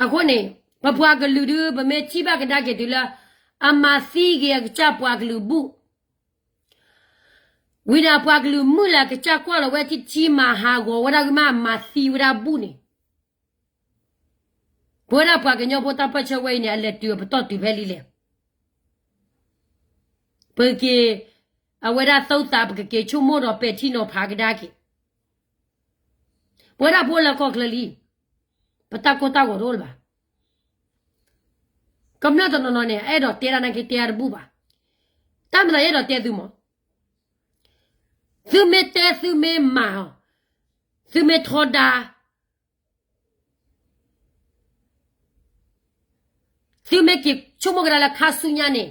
အဃိန့ၣ် ပပှၤကလုာ်ဒု ပမ့ၢ်ထံၣ်ဘၣ်ကဒါက့ၤတုၤလၢ အမၤသံက့ၤအကစၢ်ပှၤကလုာ်ဘူၣ်, ဝံၤန့ၣ်အပှၤကလုာ်မုၢ်လၢ်ကစၢ်ကွၢ်လီၤဝဲထံထံ မၤဟးဂီၤဝဲဒၣ်ဂ့ၤမး အမၤသံဝဲဒၣ်ဘူၣ်န့ၣ် ပဝဲဒၣ်ပှၤကညီဖိတၢ်ပၢၢ်ဆၢဝဲအံၤန့ၣ် အလဲၤတုၤအပတီၢ်တုၤဖဲလံလဲၣ်. ပက့ၤ အဝဲဒၣ်သုးသး ပကက့ၤဆိကမိၣ်ဒီးပဲာ်ထံနီၤဖးကဒါက့ၤ ပဝဲဒၣ်ဖိလၢကီၢ်ချၢလံ, ပတၢ်ကိၢ်တၢ်ဂီၤတအိၣ်လၢၤဘၣ်. ကမျၢၢ်တနီၤနီၤန့ၣ် အဲၣ်ဒိးတဲဒၣ်နာ်က့တဲအါတဘူၣ်ဘၣ်. တၢ်မၤသးအဲၣ်ဒိးတဲသုမး, သုမ့ၢ်တဲသုမ့ၢ်မၤအီၤ, သုမ့ၢ်ထီဒါ သုမ့ၢ်က့ၤဆိကမိၣ်ကဒါလၢခါဆူညါန့ၣ်,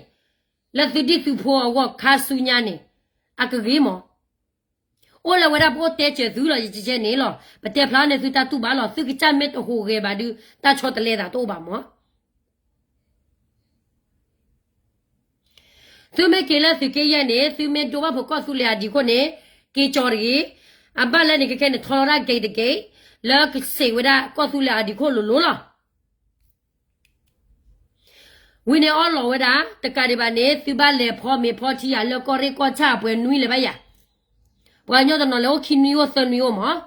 လၢသုဒံၣ်သုဖိအဂီၢ်ခါဆူညါန့ၣ် အကဂ့ၤမး. အိၣ်လၢဝဲဒၣ်ပအိၣ်တဲစၢၤသုလီၤ ယကဲန့ၣ်လီၤ. ပတဲဖျါန့ၣ်သုတၢ်တူၢ်ဘၣ်လီၤ. သုကစၢ်မ့ၢ်တဟူးဂဲၤဘၣ်ဒုး တၢ်ဆီတလဲသးတအိၣ်ဘၣ်မး. သုမ့ၢ်က့ၤလၢသုးက့ယဲၢ်န့ၣ် သုမ့ၢ်ဒိဘၣ်ဖုးကီၢ်သူလ့ၤအဒံးခိၣ်န့ၣ် က့ၤကၠီတဂ့ၤ. အဘၣ်လၢန့ၣ်ခဲခဲန့ၣ် ထီလီၤဒၣ် gate တ gate လၢကစံးဝဲဒၣ်ကီၢ်သူလ့ၤအဒံးခိၣ်လိၤလိၤလီၤ. ဝံၤန့ၣ်အီၣ်လီၤဝဲဒၣ် တကးဒံးဘၣ်န့ၣ် သုဘၣ်လဲၤဖီမ့ၤဖီထံယၤလၢကီၢ်ရ့ၣ်ကီၢ်ဆၣ်အပှဲၤနွံလၢၤဘၣ်ယၤ. ပှၤကညီတနီၤလဲၤအိၣ်ခံနွံအိၣ်သၢနွံအိၣ်မး.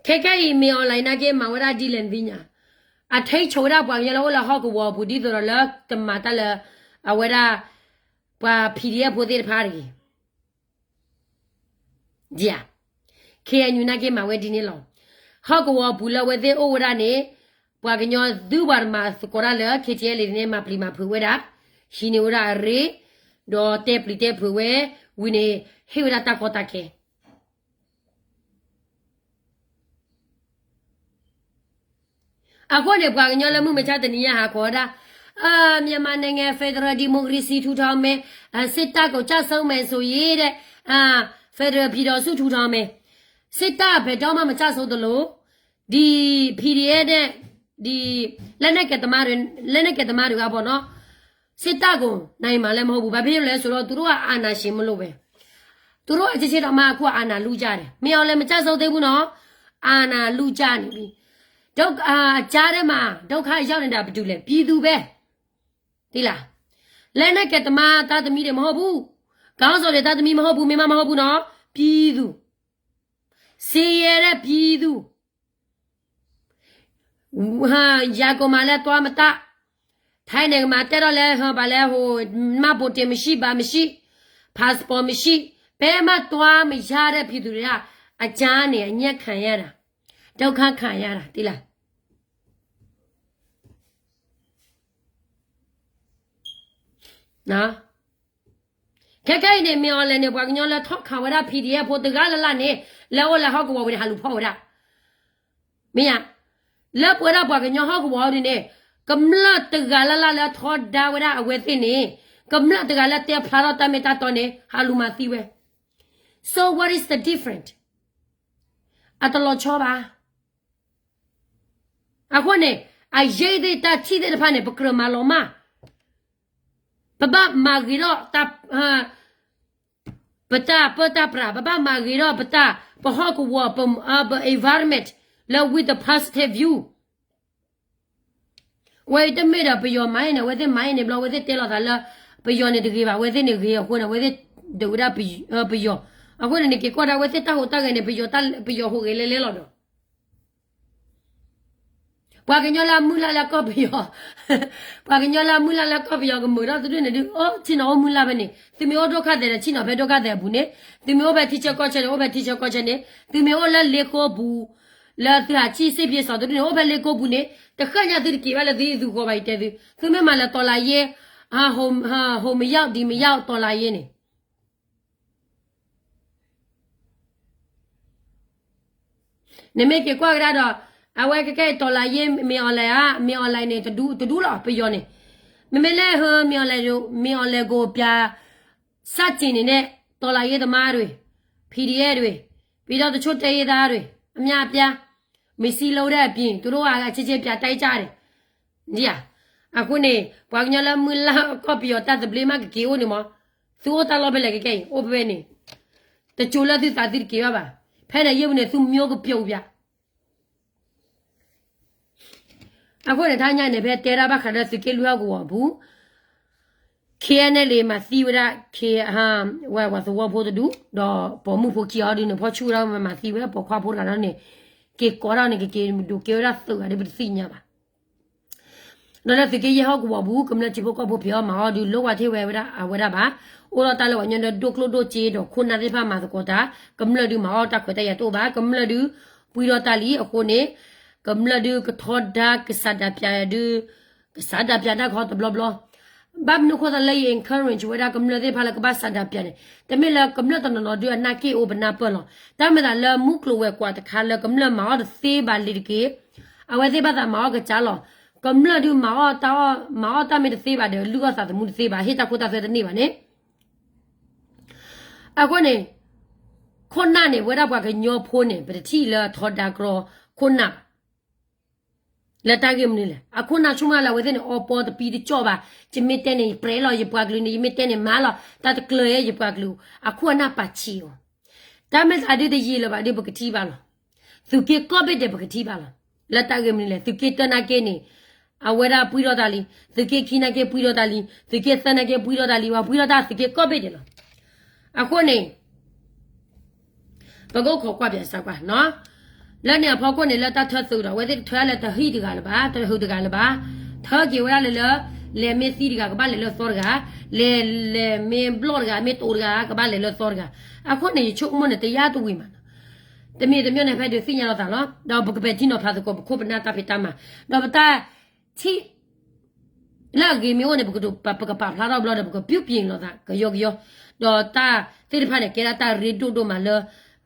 ခဲခဲအံၤ မ့ၢ် online နာ်က့ မၤဝဲဒၣ်ဒ်လဲၣ်နသ့ၣ်ညါ, အထိန်းချုပ် ဝဲဒၣ်ပှၤကညီလၢအိၣ်လၢဟီၣ်ကဝီၤအပူၤ ဒ်သိးဒီးလၢ တမၤတၢ်လၢ အဝဲဒၣ် ပှၤ P D F ဖိသ့ၣ်တဖၣ်တဂ့ၤ. ဒ်ဧါ, K N U နာ်က့ မၤဝဲဒ်န့ၣ်လီၤ. ဟီၣ်ကဝီၤအပူၤလၢအဝဲသ့ၣ်အိၣ်ဝဲဒၣ်န့ၣ် ပှၤကညီသုပှၤတမၤသကိးတၢ်လၢ K T L A န့ၣ် မၤပျံၤမၤဖုးဝဲဒၣ်, ဟံးန့ၢ်ဝဲဒၣ်အရ့, ဒီးတဲပျံၤတဲဖုးဝဲ, ဝံၤန့ၣ် ဟ့ၣ်ဝဲဒၣ်တၢ်ကီတၢ်ခဲ အဃိန့ၣ် ပှၤကညီလၢမုၢ်မဆါတနံၤညါဟးခိးဝဲဒၣ်, မြန်မာနိုင်ငံ ဖယ်ဒရယ်ဒီမိုကရေစီ ထူထောင်မယ်, စစ်တပ်ကို ကျဆုံးမယ်ဆိုရင်တဲ့, ဖယ်ဒရယ်ပြည်ထောင်စု ထူထောင်မယ်. စစ်တပ် ဘယ်တော့မှ မကျဆုံးသလို, ဒီ P D F နဲ့ ဒီ လက်နက်ကိုင်သမားတွေ, လက်နက်ကိုင်သမားတွေကပေါ့နော်, စစ်တပ်ကို နိုင်မှာလည်း မဟုတ်ဘူး. ဘာဖြစ်လို့လဲဆိုတော့ သူတို့က အာဏာရှင် မလို့ပဲ. သူတို့အချင်းချင်းတောင်မှ အခု အာဏာလုကြတယ်. မင်းအောင်လှိုင် မကျဆုံးသေးဘူးနော်, အာဏာလုကြနေပြီ. ဒုက္ခ, အာ, အကြားထဲမှာ ဒုက္ခရောက်နေတာ ဘယ်သူလဲ? ပြည်သူပဲ. သိလား? လက်နက်ကိုင်သမား သားသမီးတွေ မဟုတ်ဘူး. ခေါင်းဆောင်တွေ သားသမီး မဟုတ်ဘူး, မင်းမ မဟုတ်ဘူးနော်, ပြည်သူ. ဆင်းရဲတဲ့ ပြည်သူ. ဟါ, ရန်ကုန်မှာလည်း သွားမတတ်, ထိုင်းနိုင်ငံမှာ တက်တော့လည်း ဟါ, ဘာလဲ, ဟို, မှတ်ပုံတင် မရှိ, ဘာမရှိ, passport မရှိ, ဘယ်မှ သွားမရတဲ့ ပြည်သူတွေက အကြမ်းနဲ့ အညှဉ်းခံရတာ, ဒုက္ခခံရတာ, သိလား? နော်. ခဲခဲအံၤန့ၣ် မင်းအောင်လှိုင်န့ၣ် ပှၤကညီလၢထီၣ်ခးဝဲဒၣ် P D F ဖိတဂၤလၢ်လၢ်န့ၣ် လၢအိၣ်လၢဟီၣ်ကဝီၤဝံၤန့ၣ် ဟးလူၤဖီၣ်ဝဲဒၣ်. မ့ၢ်ဧါ. လၢပဝဲဒၣ်ပှၤကညီဟီၣ်ကဝီၤဒ်န့ၣ် ကမျၢၢ်တဂၤလၢ်လၢ်လၢထီဒါဝဲဒၣ်အဝဲသ့ၣ်န့ၣ်, ကမျၢၢ်တဂၤလၢတဲဖျါထီၣ်တၢ်မ့ၢ်တၢ်တီန့ၣ် ဟးလူၤမၤသံဝဲ. So what is the different? အတလီၤဆီဘၣ်. အဃိန့ၣ် အရေးသ့ၣ်တၢ်ထံၣ်သ့ၣ်တဖၣ်န့ၣ် ပကြၢးမၤလီၤမၢ်. ပဘၣ်မၤဂ့ၤထီၣ်တၢ်, ပတၢ်ပၢတၢ်ပြး, ပဘၣ်မၤဂ့ၤထီၣ်ပတၢ်, ပဟီၣ်ကဝီၤ, ပ, ပ environment လၢ with the positive view. ဝဲအံၤတမ့ၢ်ဒီးပယီၤမၤအံၤန့ၣ် အဝဲသ့ၣ်မၤအံၤန့ၣ်ဘျီ အဝဲသ့ၣ်တဲလီၤသးလၢ ပယီၤန့ၣ်တဂ့ၤဘၣ်, အဝဲသ့ၣ်န့ၣ်ဂ့ၤအဃိန့ၣ် အဝဲသ့ၣ်ဒုးဝဲဒၣ်ပယီၤ. အဃိန့ၣ် နက့ၤကွၢ်ဒၣ်အဝဲသ့ၣ်တၢ်ဟူးတၢ်ဂဲၤန့ၣ် ပယီၤဟူးဂဲၤလဲၤလဲလီၤဒီး ပှၤကညီလၢအမုၢ်လၢ်လၢကီၢ်ပယီၤ, ပှၤကညီလၢအမုၢ်လၢ်လၢကီၢ်ပယီၤကမုာ်ထီၣ်သုဒၣ်န့ၣ်ဒုး အိၣ်ဆ့ၣ်နီၤအိၣ်မုၢ်လၢ်ဖဲန့ၣ်, သုမ့ၢ်အိၣ်ဒိၣ်ခါသဲးဒီးဆ့ၣ်နီၤဖဲဒိၣ်ခါသဲးအပူၤန့ၣ်, သုမ့ၢ်အိၣ်ဖဲထံဆၢကီၢ်ဆၢန့ၣ် အိၣ်ဖဲထံဆၢကီၢ်ဆၢန့ၣ်, သုမ့ၢ်အိၣ်လၢလ့ကိပူၤ, လၢသုဟးဆံၣ်စ့ၢ်ဖံးစိးသုဒၣ်န့ၣ် အိၣ်ဖဲလ့ကိပူၤန့ၣ်, တဃၣ်ညါသုတက့ၤဘၣ်လၢသုဟံၣ်သုဃီဘၣ်ယတဲသု, သုမ့ၢ်မၤလၢတီၤလၤယဲ, ဟိမယီၣ်ဒံမယီၣ်တီၤလၤယဲန့ၣ် နမ့ၢ်က့ၤကွၢ်ကဒါဒီး အဝဲကကဲတီၤလၤယဲ မ့ၢ် online ဧါ, မ့ၢ် online န့ၣ် တဒူလီၤ ပယီၤန့ၣ်, မ့မ့ၢ်လၢ မ့ၢ် online န့ၣ် မ့ၢ် online ကိုပြ ဆန့်ကျင်နေတဲ့ တော်လှန်ရေးသမားတွေ, PDF တွေ, ပြီးတော့ တချို့ တိုင်းရင်းသားတွေ အများအပြား မီးစင်း လုပ်တဲ့အပြင် သူတို့က အချင်းချင်း ပြန်တိုက်ကြတယ်. အဃိန့ၣ် ပှၤကညီလၢမုၢ်လၢ်ကီၢ်ပယီၤတၢ်သဘျ့မးကက့ၤအိၣ်န့ၣ်မး, သုအိၣ်တၢ်လီၢ်ဖဲလဲၣ်ကကဲအံၤ အိၣ်ဖဲဖဲန့ၣ်, တကၠိၤလၢသုသးသုတက့ၤဘၣ်ဘၣ်, ဖဲန့ၣ်ယဲၢ်ပူၤန့ၣ် သုမျိုးကပြုတ်ပြ အဃိန့ၣ် တဟါညါန့ၣ် ဖဲတဲဒၣ်ဘၣ်ဃးလၢသုးက့လွံၢ်ဟီၣ်ကဝီၤအပူၤ KNLA မၤသံဝဲဒၣ် ဝဲ ဝဲသဝီဖိတဒူၣ် ဒီးပိာ်မုၣ်ဖိခံဂၤအီၤဒုးန့ၣ် ဖီၣ်ဆူၣ်ဝဲဒၣ်မၤသံဝဲ ပိာ်ခွါဖိတဂၤဒီးန့ၣ် က့ၤကိးထီၣ်န့ၣ် ကက့ၤဒုးက့ၤဝဲဒၣ်သုးဂၤဒီး ပတသ့ၣ်ညါဘၣ်. ဒီးလၢသုးက့ယဲၢ်ဟီၣ်ကဝီၤပူၤ ကမျၢၢ်ထံဖိကီၢ်ဖိဖံးအီၣ်မၤအီၣ်ဒုး လိၣ်ဝဲထံၣ်ဝဲဝဲဒၣ်အဝဲဒၣ်ဘၣ်. အိၣ်ဒီးတၢ်လၢပှၤကညီဒီးဒိၣ်ကျိၣ်ဒိၣ်စ့ဒီး ခိၣ်နၢ်သ့ၣ်တဖၣ်မၤသကိးတၢ်, ကမျၢၢ်ဒုးမၤအီၣ်တၢ်ခွဲးတၢ်ယာ်တအိၣ်ဘၣ်. ကမျၢၢ်ဒုး ပှံၤဒီးတၢ်လံအဃိန့ၣ် ကမျၢၢ်ဒုးကထီဒါကစးဒးပၠးဒုး ကစးဒးပၠးတၢ်ခီတဘျီဘျီ. ဘၣ်မနုၤဃိသတးလၢယ encourage ဝဲဒၣ်ကမျၢၢ်သ့ၣ်တဖၣ်လၢကဘၣ်စးဒးပၠးန့ၣ် တမ့ၢ်လၢကမျၢၢ်တနီၤနီၤဒုးအနၢ်က့ၣ်အိၣ်ပနၢ်ပၢၢ်လီၤ. တၢ်မၤသးလၢမူကျိၤဝဲၤကွာ်တခါလၢကမျၢၢ်မၤအီၣ်တသ့ဘၣ်လံတက့ၢ်. အဝဲသ့ၣ်ဘၣ်သးမၤအီၣ်ကစၢ်လီၤ. ကမျၢၢ်ဒုးမၤအီၣ်တၢ်အီၣ် မၤအီၣ်တၢ်မ့ၢ်တသ့ဘၣ်ဒီး လုၢ်အီၣ်သးသမူတသ့ဘၣ်, ဟ့ၣ်တၢ်ခိတၢ်သွဲတန့ၢ်ဘၣ်န့ၣ်. အဃိန့ၣ် ခိၣ်နၢ်န့ၣ် ပဝဲဒၣ်ပှၤကညီဖိန့ၣ် ပတထံၣ်လၢအထီဒါကရီခိၣ်နၢ်ဘၣ်. လၢတၢ်ဂ့ၢ်မနုၤလဲၣ်, အခိၣ်နၢ်ဆိကမိၣ်လၢအဝဲသ့ၣ်န့ၣ် အီပီတပံတကၠီၣ်ဘၣ်, ယမ့ၢ်တဲန့ၣ် ယပြဲးလီၤယပှၤကလုာ်န့ၣ်, ယမ့ၢ်တဲန့ၣ် မၤလီၤတၢ်တကျၢၤယပှၤကလုာ်, အခိၣ်အနၢ်ပာ်ဆံးအီၤ. တၢ်မ့ၢ်သးဒုးတယံာ်လၢၤဘၣ်ဒုး ပကထံၣ်ဘၣ်လီၤ. သုးက့ကိးဘ့ၣ်ဒဲးပကထံၣ်ဘၣ်လီၤ. လၢတၢ်ဂ့ၢ်မနုၤလဲၣ်, သုးက့တၢနာ်က့န့ၣ် အဝဲဒၣ်ပှံၢ်ထီၣ်တၢ်လံ, သုးက့ခံနာ်က့ပှံၢ်ထီၣ်တၢ်လံ, သုးက့သၢနာ်က့ပှံၢ်ထီၣ်တၢ်လံ, ပှၤပှံၢ်ထီၣ်တၢ်သုးက့ကိးဘ့ၣ်ဒဲးလီၤ. အဃိန့ၣ် ပကအိၣ်ခိးကွၢ်ပၠးစၢ်ကွၢ်နီၤ. လၢန့ၣ်အဖီခိၣ်န့ၣ် လၢတၢ်ထၢသုးဒီး အဝဲသ့ၣ်တထၢလၢတဟံၣ်တဂၤလၢၤဘၣ်, တဟူးတဂၤလၢၤဘၣ်, ထၢက့ၤဝဲဒၣ်လၢလၢ လဲၤမ့ၢ်သံတဂၤ ကဘၣ်လဲၤလၢသီတဂၤ, လဲၤ လဲၤမ့ၢ်ဘျီၣ်တဂၤ မ့ၢ်တိၤတဂၤ ကဘၣ်လဲၤလၢသီတဂၤ. အဃိန့ၣ် ယဆိကမိၣ်န့ၣ် တယါတဝံၤမးနီၤ. တမံၤတမံၤန့ၣ် ဖဲဒုးသ့ၣ်ညါလီၤသးလီၤ. ဒီးပကပဲာ်ထံနီၤဖးသကိးပခိၣ်ပနၢ်တၢ်ဖံးတၢ်မၤ, ဒီးပတၢ်ထံၣ် လၢအဂ့ၤမ့ၢ်အိၣ်န့ၣ် ပကပာ်ဖျါထီၣ်ဘျီဒီး ပကပြုပြင်လိာ်သးကယီကယီ, ဒီးတၢ်သ့ၣ်တဖၣ်န့ၣ် ကဲဒၣ်တၢ်ရ့ဒိၣ်ဒိၣ်မးလၢ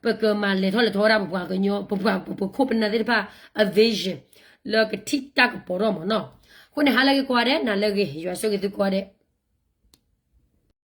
ပကမၤလဲၤထီၣ်လဲၤထီဝဲဒၣ်ပပှၤကညီ ပပှၤပခိၣ်ပနၢ်သ့ၣ်တဖၣ်အ vision လၢကထံၣ်တၢ်ကပီၤထီၣ်မးနီၤ. အဃိန့ၣ် ဟါလၢအဂ့ၤကိးဂၤဒဲး, နၤလၢအဂ့ၤ, ယွၤဆိၣ်ဂ့ၤသုကိးဂၤဒဲး.